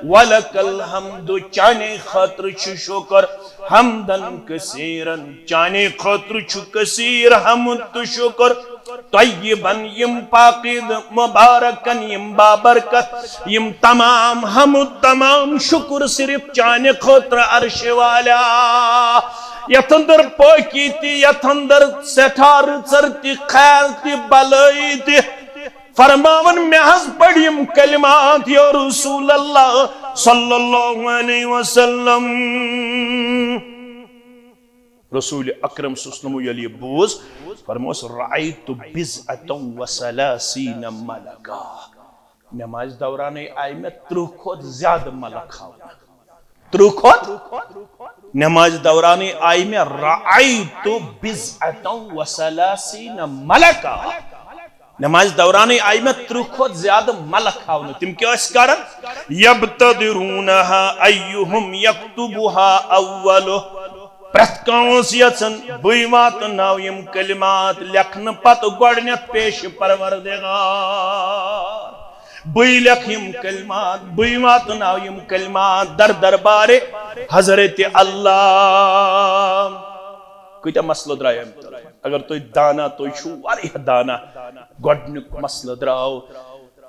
ولک الحمد، چانے خٲطرٕ چھُ شُکر، حمدن کثیرن، چانے خٲطرٕ چھُ کثیر حمد تہٕ شُکر، طیبن، یِم پاکیزٕ، مبارکن، یِم بابرکت، یِم تمام حمد، تمام شُکر صرف چانے خٲطرٕ عرشہِ والا۔ یتھ اندر پٲکی تہِ، یتھ اندر سٮ۪ٹھاہ رٕژر تہِ، خیر تہِ، بلٲیی تہِ، فرماوان، مےٚ حظ پٔرۍ یِم کلمات یا رسول اللہ صلی اللہ علیہ وسلم۔ رسول اکرم صلی اللہ علیہ وسلم ییٚلہِ یہِ بوٗز، فرموس، رأیت بضعة و ثلاثین ملکا۔ نمازِ دورانٕے آیہِ مےٚ ترٕٛہ کھۄتہٕ زیادٕ ملک ہاونہٕ۔ ترٕٛہ کھۄتہٕ؟ نمازِ دورانٕے آیہِ مےٚ رأیت بضعة و ثلاثین ملکا۔ نمازِ دورانٕے آیہِ مےٚ ترٕٛہ کھۄتہٕ زیادٕ ملک ہاونہٕ۔ تِم کیٛاہ ٲسۍ کران؟ یبتدرونها ایہم یکتبها اول۔ پرٛٮ۪تھ کانٛہہ اوس یژھان، بٕے واتناو یِم کلمات لیکھنہٕ پتہٕ گۄڈٕنیتھ پیش پروردگار۔ بٕے لیکھٕ یِم کلمات، بٕے واتناو یِم کلمات در دربارِ حضرت اللہ۔ کۭتیاہ مسلہٕ درٛاے اَمہِ تَلہٕ؟ اگر تُہۍ دانا، تُہۍ چھِو واریاہ دانا۔ گۄڈٕنیُک مسلہٕ درٛاو،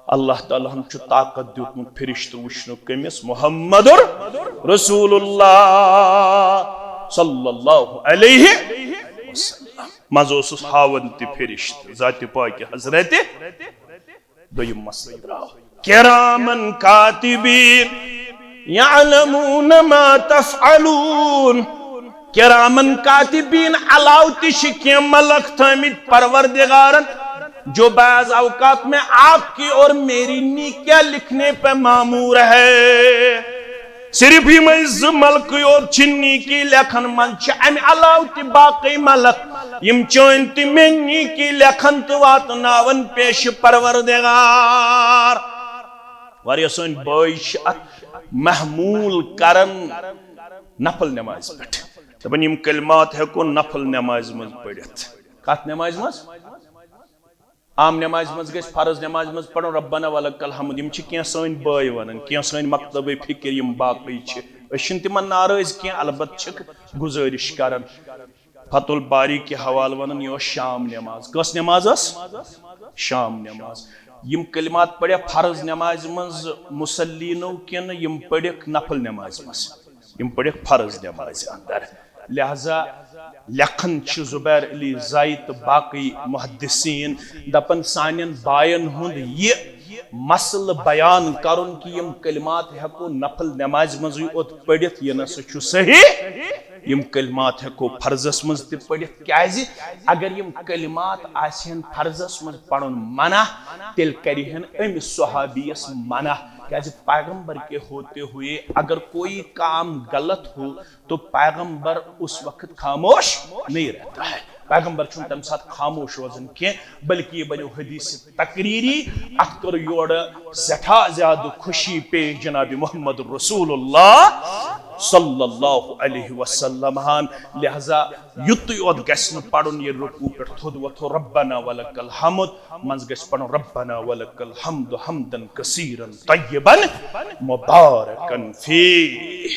اللہ تعالیٰ ہن چھُ طاقت دیُتمُت فرشتہٕ وٕچھنُک کٔمِس؟ محمد رسول اللہ صلی اللہ علیہ وسلم۔ منٛزٕ اوسُس ہاوان تہِ فرشتہٕ، ذاتِ پاکہِ حضرت۔ دوٚیِم مسلہٕ درٛاو۔ کرامن کاتبین یعلمون ما تفعلون۔ کرامن کاتبین علاوٕ تہِ چھِ کینٛہہ ملک تھٲمٕتۍ پروردگارن، جو بعض اوقات میں آپ کی اور میری نیکیاں لکھنے پہ مامور ہے۔ صرف یِمے زٕ ملکٕے یوت چھِ نیکی لیکھن منٛز، چھِ امہِ علاوٕ تہِ باقٕے ملک، یِم چٲنۍ تہٕ میٲنۍ نیکی لیکھن تہٕ واتناون پیش پروردگار۔ واریاہ سٲنۍ بٲے چھِ اتھ محمول کران نفل نمازِ پٮ۪ٹھ۔ دپان، یِم کلمات ہٮ۪کو نفل نمازِ منٛز پٔرِتھ۔ کتھ نمازِ منٛز؟ عام نمازِ منٛز گژھِ فرض نمازِ منٛز پرُن ربنا ولک الحمد۔ یِم چھِ کینٛہہ سٲنۍ بٲے ونان، کینٛہہ سٲنۍ مکتبٕے فکر، یِم باقٕے چھِ۔ أسۍ چھِنہٕ تِمن ناراض کینٛہہ، البتہ چھِکھ گزٲرِش کران۔ فتح الباری کہِ حوالہٕ ونان، یہِ اوس شام نماز۔ کۄس نماز ٲس؟ شام نماز۔ یِم کلمات پٔرِکھ فرض نمازِ منٛز مصلینو کِنہٕ یِم پٔرِکھ نفل نمازِ منٛز؟ یِم پٔرِکھ فرض نمازِ اندر۔ لہذا لیکھان چھِ زبیر علی زائی تہٕ باقٕے محدثین، دپان، سانٮ۪ن باین ہُنٛد یہِ مسلہٕ بیان کرُن کہِ یِم کلمات ہٮ۪کو نفل نمازِ منٛزٕے اوت پٔرِتھ، یہِ نہ سا چھُ صحیح۔ یِم کلمات ہٮ۪کو فرضس منٛز تہِ پٔرِتھ۔ کیازِ؟ اگر یِم کلمات آسہِ ہن فرضس منٛز پرُن منع، تیٚلہِ کرِ ہن أمِس صحابیس منع۔ کیازِ؟ پیغمبر کے ہوتے ہوئے اگر کوئی کام غلط ہو تو پیغمبر اس وقت خاموش نہیں رہتا ہے۔ پیغمبر چھُنہٕ تَمہِ ساتہٕ خاموش روزان کینٛہہ، بلکہِ یہِ بنیو حدیث تقریری۔ اتھ کٔر یورٕ سٮ۪ٹھاہ زیادٕ خوشی پیش جناب محمد رسول اللہ صلی اللہ علیہ وسلم ہن۔ لہذا یُتُے یوت گژھِ نہٕ پرُن، ییٚلہِ رکوع پٮ۪ٹھ تھوٚد وۄتھو، ربنا ولک الحمد، منٛز گژھِ پرُن، ربنا ولک الحمد حمدا کثیرا طیبا مبارکا فیہ۔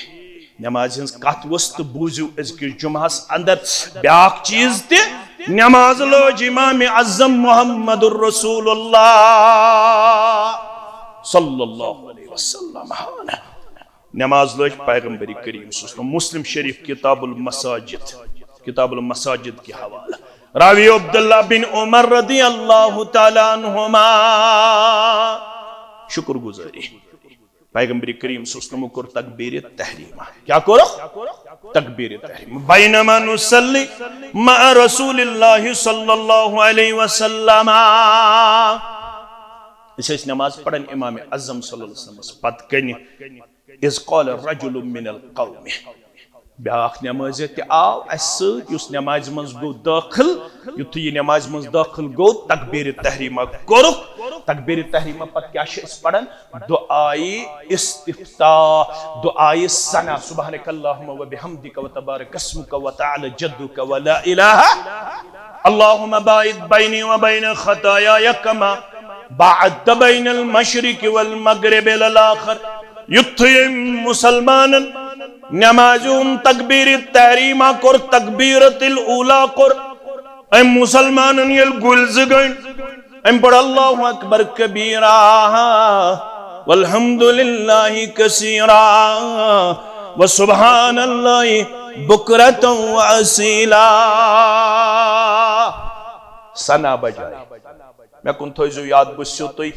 نمازِ ہٕنٛز کتھ ؤژھ تہٕ بوٗزِو أزکِس جمعہس اندر بیاکھ چیٖز تہِ۔ نماز لٲج امام اعظم محمد رسول اللہ صلی اللہ علیہ وسلم۔ نماز لٲج پیغمبر کریم صلی اللہ علیہ وسلم۔ مسلم شریف، کتاب المساجد، کتاب المساجد کہِ حوالہٕ۔ راوی عبداللہ بن عمر رضی اللہ تعالیٰ عنہما۔ شکر گزاری۔ پیغمبر کریم صلی اللہ علیہ وسلم کوٚر تکبیر تحریمہ۔ کیا کوٚر؟ تکبیر تحریمہ۔ بینما نصلی مع رسول اللہ صلی اللہ علیہ وسلم۔ أسۍ ٲسۍ نماز پران امام اعظم صلی اللہ علیہ وسلمس پتہٕ کنہِ۔ اذ قال رجل من القوم۔ بیاکھ نمٲزی تہِ آو اسہِ سۭتۍ، یُس نمازِ منٛز گوٚو دٲخل۔ یُتھُے یہِ نمازِ منٛز دٲخل گوٚو، تکبیر تحریمہ کوٚرُکھ۔ تکبیر تحریمہ پتہٕ کیٛاہ چھِ أسۍ پران؟ دعائے استفتاح، دعائے ثنا، سبحانک اللہم و بحمدک و تبارک اسمک و تعالی جدک و لا الہ۔ اللہم باعد بینی و بین خطایای کما باعدت بین المشرق والمغرب الی آخر۔ یُتھُے أمۍ مسلمانن نمازِ ہُنٛد تکبیر تحریمہ کوٚر، تکبیرۃ الاولی کوٚر، أمۍ مسلمانن ییٚلہِ گُلۍ زٕ گٔنڈۍ، أمۍ پوٚر اللہ اکبر کبیرا والحمد للہ کثیرا وسبحان اللہ بکرۃ واصیلا۔ ثنا بجائے۔ مےٚ کُن تھٲیزیو یاد، بہٕ چھُسو تۄہہِ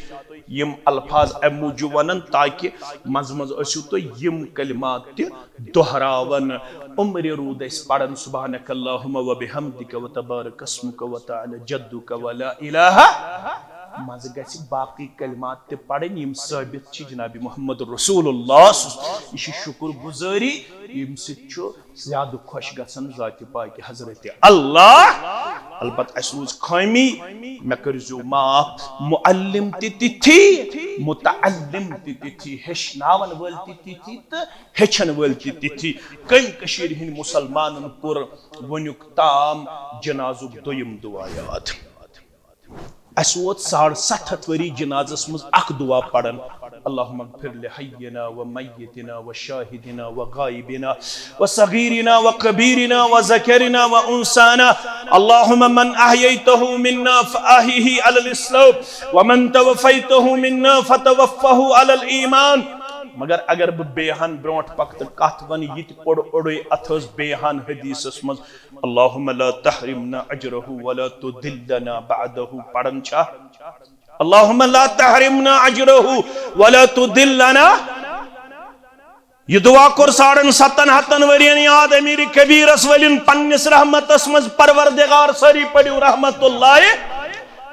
یِم الفاظ امہِ موٗجوٗب ونان تاکہِ منٛزٕ منٛزٕ ٲسِو تُہۍ یِم کلمات تہِ دۄہراوان۔ عمرِ روٗد أسۍ پران سبحانک اللہم و بحمدک و تبارک اسمک و تعالی جدک و لا الہ۔ منٛزٕ گژھِ باقٕے کلمات تہِ پرٕنۍ، یِم ثٲبت چھِ جناب محمد رسول اللہ۔ یہِ چھِ شکر گزٲری، ییٚمہِ سۭتۍ چھُ زیادٕ خۄش گژھان ذاتِ پاکِ حضرت اللہ۔ البتہ اسہِ روٗز خٲمی، مےٚ کٔرۍزیو معاف، معلم تہِ تِتھی، متعلم تہِ تِتھی، ہیٚچھناون وٲلۍ تہِ تِتھی تہٕ ہیٚچھن وٲلۍ تہِ تِتھی۔ کٔمۍ کٔشیٖرِ ہٕنٛدۍ مسلمانن کوٚر وُنیُک تام جنازُک دوٚیِم دُعا یاد؟ اسہِ ووت ساڑ ستھ ہتھ ؤری جنازس منٛز اکھ دعا پران، اللہم اغفر لحینا و میتنا و شاہدنا و غائبنا و صغیرنا و کبیرنا و ذکرنا و انثانا۔ اللہم من احییتہ منا فاحیہ علی الاسلام ومن توفیتہ منا فتوفہ علی الایمان۔ مگر اگر بہٕ بیٚیہِ ہن برونٛٹھ پکہٕ تہٕ کتھ ونہٕ، یہِ تہِ پوٚر اوٚڑُے، اتھ ٲس بیٚیہِ ہن حدیثس منٛز، اللہم لا تحرمنا اجرہ ولا تضلنا بعدہ۔ پران چھا؟ اللہم لا تحرمنا اجرہ ولا تضلنا۔ یہِ دعا کوٚر ساڑن ستن ہتن ؤرین یاد امیر کبیرس ولین پننس رحمتس منٛز۔ پروردگار، سٲری پٔرِو رحمت اللہ،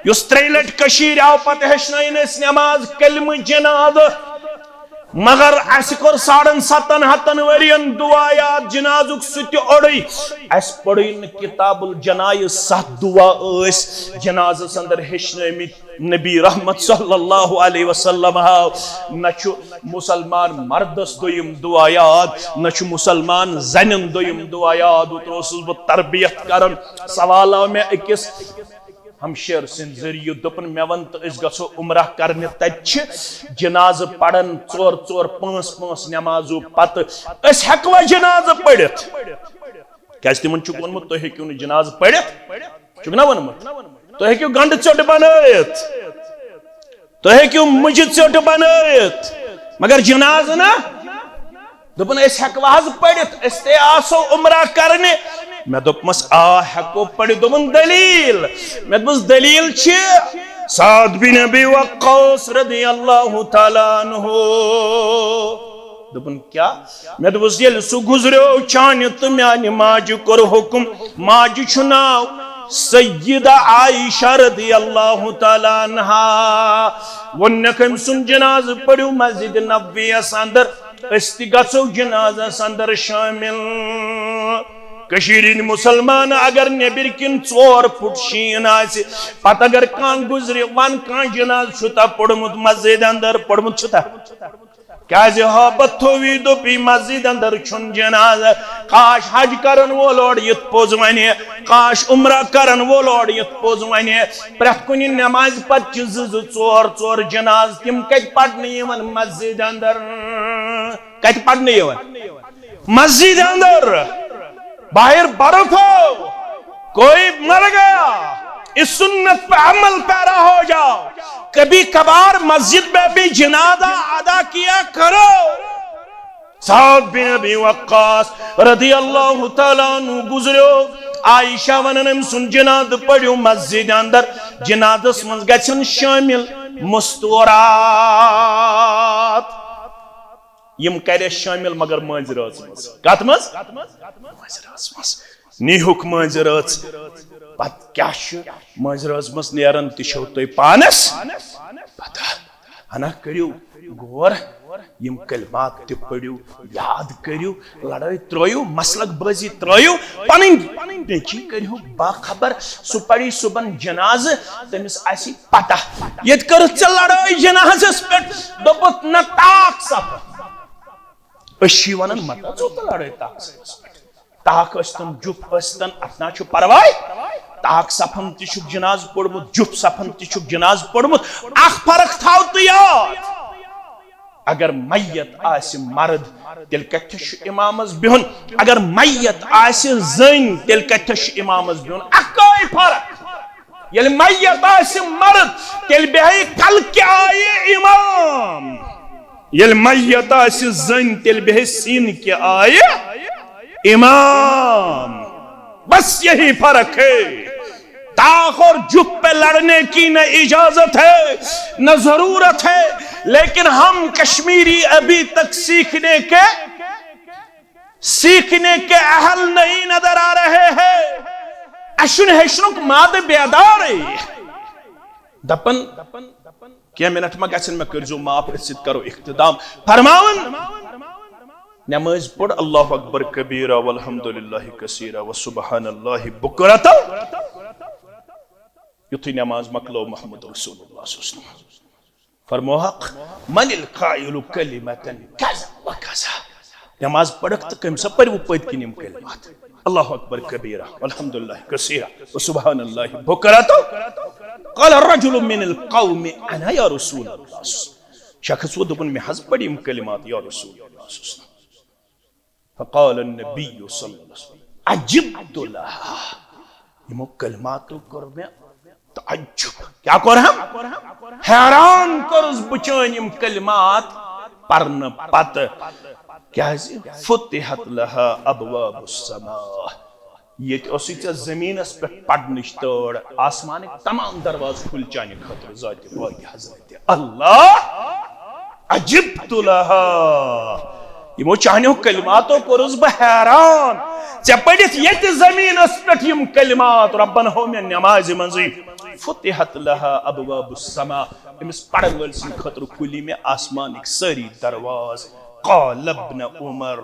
یُس ترٛیٚیہِ لٹہِ کٔشیٖرِ آو، پتہٕ ہیٚچھنٲیِن أسۍ نماز، کلمہٕ، جنازٕ۔ مگر اسہِ کوٚر ساڑن ستن ہتن ؤرین دعا یاد جنازُک، سُہ تہِ اوٚڑُے۔ اسہِ پوٚرُے نہٕ کتاب الجنائز، ستھ دعا ٲسۍ جنازس اندر ہیٚچھنٲومٕتۍ نبی رحمت صلی اللہ علیہ وسلم ہاو۔ نہ چھُ مسلمان مردس دوٚیِم دعا یاد، نہ چھُ مسلمان زنٮ۪ن دوٚیِم دعا یاد۔ اوترٕ اوسُس بہٕ تربیت کران، سوال آو مےٚ أکِس ہمشیر سٕنٛدِ ذٔریعہٕ، دوٚپُن، مےٚ وَن تہٕ أسۍ گژھو عمرہ کرنہِ، تَتہِ چھِ جنازٕ پران ژور ژور پانٛژھ پانٛژھ نمازو پتہٕ، أسۍ ہٮ۪کوا جنازٕ پٔرِتھ؟ کیازِ تِمن چھُکھ ووٚنمُت، تُہۍ ہیٚکِو نہٕ جنازٕ پٔرِتھ، چھُکھ نا ووٚنمُت؟ تُہۍ ہیٚکِو گنڈٕ ژیوٚٹ بنٲیِتھ، تُہۍ ہیٚکِو مُجہِ ژیوٚٹ بنٲیِتھ، مگر جنازٕ نہ۔ دوٚپُن، أسۍ ہٮ۪کوا حظ پٔرِتھ؟ أسۍ تہِ آسو عمرہ کرنہِ۔ مےٚ دوٚپمَس، آ، ہٮ۪کو پٔرِتھ۔ دوٚپُن، دٔلیٖل؟ مےٚ دوٚپمَس، دٔلیٖل چھِ سعد بن ابی وقاص رضی اللہ تعالیٰ عنہ۔ دوٚپُن، کیٛاہ؟ مےٚ دوٚپُس، ییٚلہِ سُہ گُزریو چانہِ تہٕ میانہِ ماجہِ کوٚر حُکُم، ماجہِ چھُ ناو سیدہ عائشہ رضی اللہ تعالیٰ عنہا۔ ووٚننَکھ، أمۍ سُنٛد جنازٕ پٔرِو مسجد نبویَس اندر، أسۍ تہِ گژھو جنازس اندر شٲمِل۔ کٔشیٖرِ ہٕنٛدۍ مُسلمان، اگر نیٚبٕرۍ کِنۍ ژور فُٹ شیٖن آسہِ، پتہٕ اگر کانٛہہ گُزرِ، وَن کانٛہہ جنازٕ چھُ تۄہہِ پوٚرمُت مسجد اندر؟ پوٚرمُت چھُ تۄہہِ؟ کیازِ ہٲبتھ تھووی دوٚپی مسجد اندر چھُنہٕ جنازٕ؟ کاش حج کرن وول اورٕ یِتھ پوٚز ونہِ، کاش عمرہ کرن وول اورٕ یِتھ پوٚز ونہِ۔ پرٛٮ۪تھ کُنہِ نمازِ پتہٕ چھِ زٕ زٕ ژور ژور جنازٕ، تِم کتہِ پرنہٕ یِوان مسجد اندر؟ کتہِ پرنہٕ یِوان؟ مسجد اندر۔ باہر برف ہو، کوئی مر گیا، اس سنت پہ عمل پیرا ہو جاؤ۔ کبھی کبھار مسجد میں بھی جنازہ ادا کیا کرو۔ سعد بن ابی وقاص رضی اللہ تعالیٰ عنہ گزریو۔ عائشہ ونان، أمۍ سُنٛد جنازٕ پٔرِو مسجد اندر، جنازس منٛز گژھن شٲمِل مستورات۔ یِم کرے شٲمِل مگر مٲنزِ رٲژ منٛز۔ کتھ منٛز؟ مٲنزِ رٲژ منٛز۔ نیٖہُکھ مٲنزِ رٲژ۔ پتہٕ کیٛاہ چھُ؟ مٲنزِ رٲژ منٛز نیران تہِ چھو تُہۍ پانس پتہ۔ ہنا کٔرِو غور، یِم کلمات تہِ پٔرِو، یاد کٔرِو، لڑٲے ترٲیِو، مسلک بٲزی ترٲیِو، پنٕنۍ نیٚچی کٔرِو باخبر، سُہ پری صُبحن جنازٕ، تٔمِس آسہِ پتہ۔ ییٚتہِ کٔرٕتھ ژےٚ لڑٲے جنازس پٮ۪ٹھ، دوٚپُتھ نہ تاک صفن۔ أسۍ چھِ ونان مہ کر ژٕ تہٕ لڑٲے تاک صفس پٮ۪ٹھ۔ تاک ٲسۍتن، جُپ ٲسۍتن، اتھ نہ چھُ پرواے۔ تاک صفن تہِ چھُکھ جنازٕ پوٚرمُت، جُپ صفن تہِ چھُکھ جنازٕ پوٚرمُت۔ اکھ فرق تھاو تہٕ یاد۔ اگر میت آسہِ مرد، تیٚلہِ کتہِ چھُ امامس بِہُن؟ اگر میت آسہِ زٔنۍ، تیٚلہِ کتہِ چھُ امامس بِہُن؟ اکٲے فرق۔ ییٚلہِ میت آسہِ مرد، تیٚلہِ بیٚہہِ کلکہِ آیہِ امام۔ ییٚلہِ میت آسہِ زٔنۍ، تیٚلہِ بیٚہہِ سیٖنہٕ کہِ آیہِ امام۔ بس یہی فرق ہے۔ تاک اور جُپ پہ لڑنے کی نہ اجازت ہے، نہ ضرورت ہے، لیکن ہم کشمیری ابھی تک سیکھنے کے، سیکھنے کے اہل نہیں نظر آ رہے ہیں۔ اسہِ چھُنہٕ ہیٚچھنُک مادٕ بیدارٕے۔ دپان، کینٛہہ منٹ ما گژھن مےٚ، کٔرۍزیو معاف، أتھۍ سۭتۍ کرو اختتام۔ فرماوان، نماز پوٚر اللہ اکبر کبیرہ والحمدللہ کثیرہ وسبحان اللہ بکرۃ۔ یُتھُے نماز مۄکلٲو محمد رسول اللہ صلی اللہ علیہ وسلم، فرمووُکھ، من القائل کلمۃ کذا و کذا۔ نماز پٔرٕکھ تہٕ کٔمۍ سا پٔرِو پٔتۍ کِنۍ یِم کلمات؟ اللہ اکبر کبیرہ والحمدللہ کثیرہ وسبحان اللہ بکرۃ۔ قال رجل من القوم انا یا رسول اللہ۔ شخص ووت، دوٚپُن، مےٚ حظ پٔرۍ یِم کلمات یا رسول اللہ۔ فقال النبی صلی اللہ علیہ وسلم، عجبت لها۔ یِمو کلماتو کوٚر مےٚ تعجب۔ کیٛاہ کوٚرہم؟ حیران کوٚرُس بہٕ چٲنۍ یِم کلمات پرنہٕ پتہٕ۔ کیٛازِ؟ فتحت لها ابواب السماء۔ ییٚتہِ اوسُے ژےٚ زٔمیٖنس پٮ۪ٹھ پرنٕچ تٲڑ، آسمانٕکۍ تمام دروازٕ کھُلۍ چانہِ خٲطرٕ ذاتِ پاک حضرت اللہ۔ عجبت لها۔ یِمو چانیو کلماتو کوٚرُس بہٕ حیران۔ ژےٚ پٔرِتھ ییٚتہِ زٔمیٖنس پٮ۪ٹھ یِم کلمات، رۄبن ہو مےٚ نمازِ منٛزٕے۔ فتحت لها ابواب السماء۔ أمِس پرن وٲلۍ سٕنٛدِ خٲطرٕ کھُلی مےٚ آسمانٕکۍ سٲری دروازٕ۔ قال ابن عمر،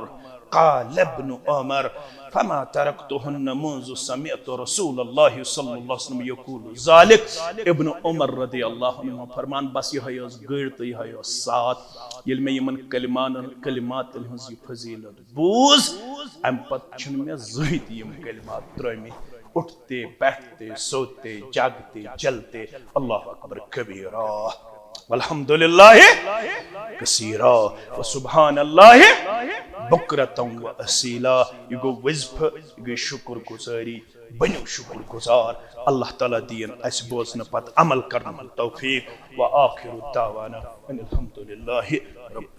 قال ابن عمر، فما ترکتهن منذ سمعت رسول اللہ صلی اللہ علیہ وسلم یقول ذلک۔ ابن عمر رضی اللہ عنہ فرمان، بس یہے ٲس گٔر تہٕ یہے ٲس ساتھ۔ ییٚلہِ مےٚ یِمن کلمانن، کلماتن ہٕنٛز یہِ فضیلت بوٗز، امہِ پتہٕ چھِنہٕ مےٚ زٕہٕے تہِ یِم کلمات ترٲومٕتۍ۔ اٹھتے، بیٹھتے، سوتے، جاگتے، چلتے، اللہ اکبر کبیرہ۔ والحمد للہ کثیرا، وسبحان اللہ بکرۃ و اصیلا۔ یہِ گوٚو وظیفہٕ، یہِ گٔے شُکر گُزٲری۔ بٔنِو شُکر گُزار۔ اللہ تعالیٰ دِیِن اَسہِ بوزنہٕ پتہٕ عمل کرنُک توفیق۔ وآخر دعوانا ان الحمد للہ رب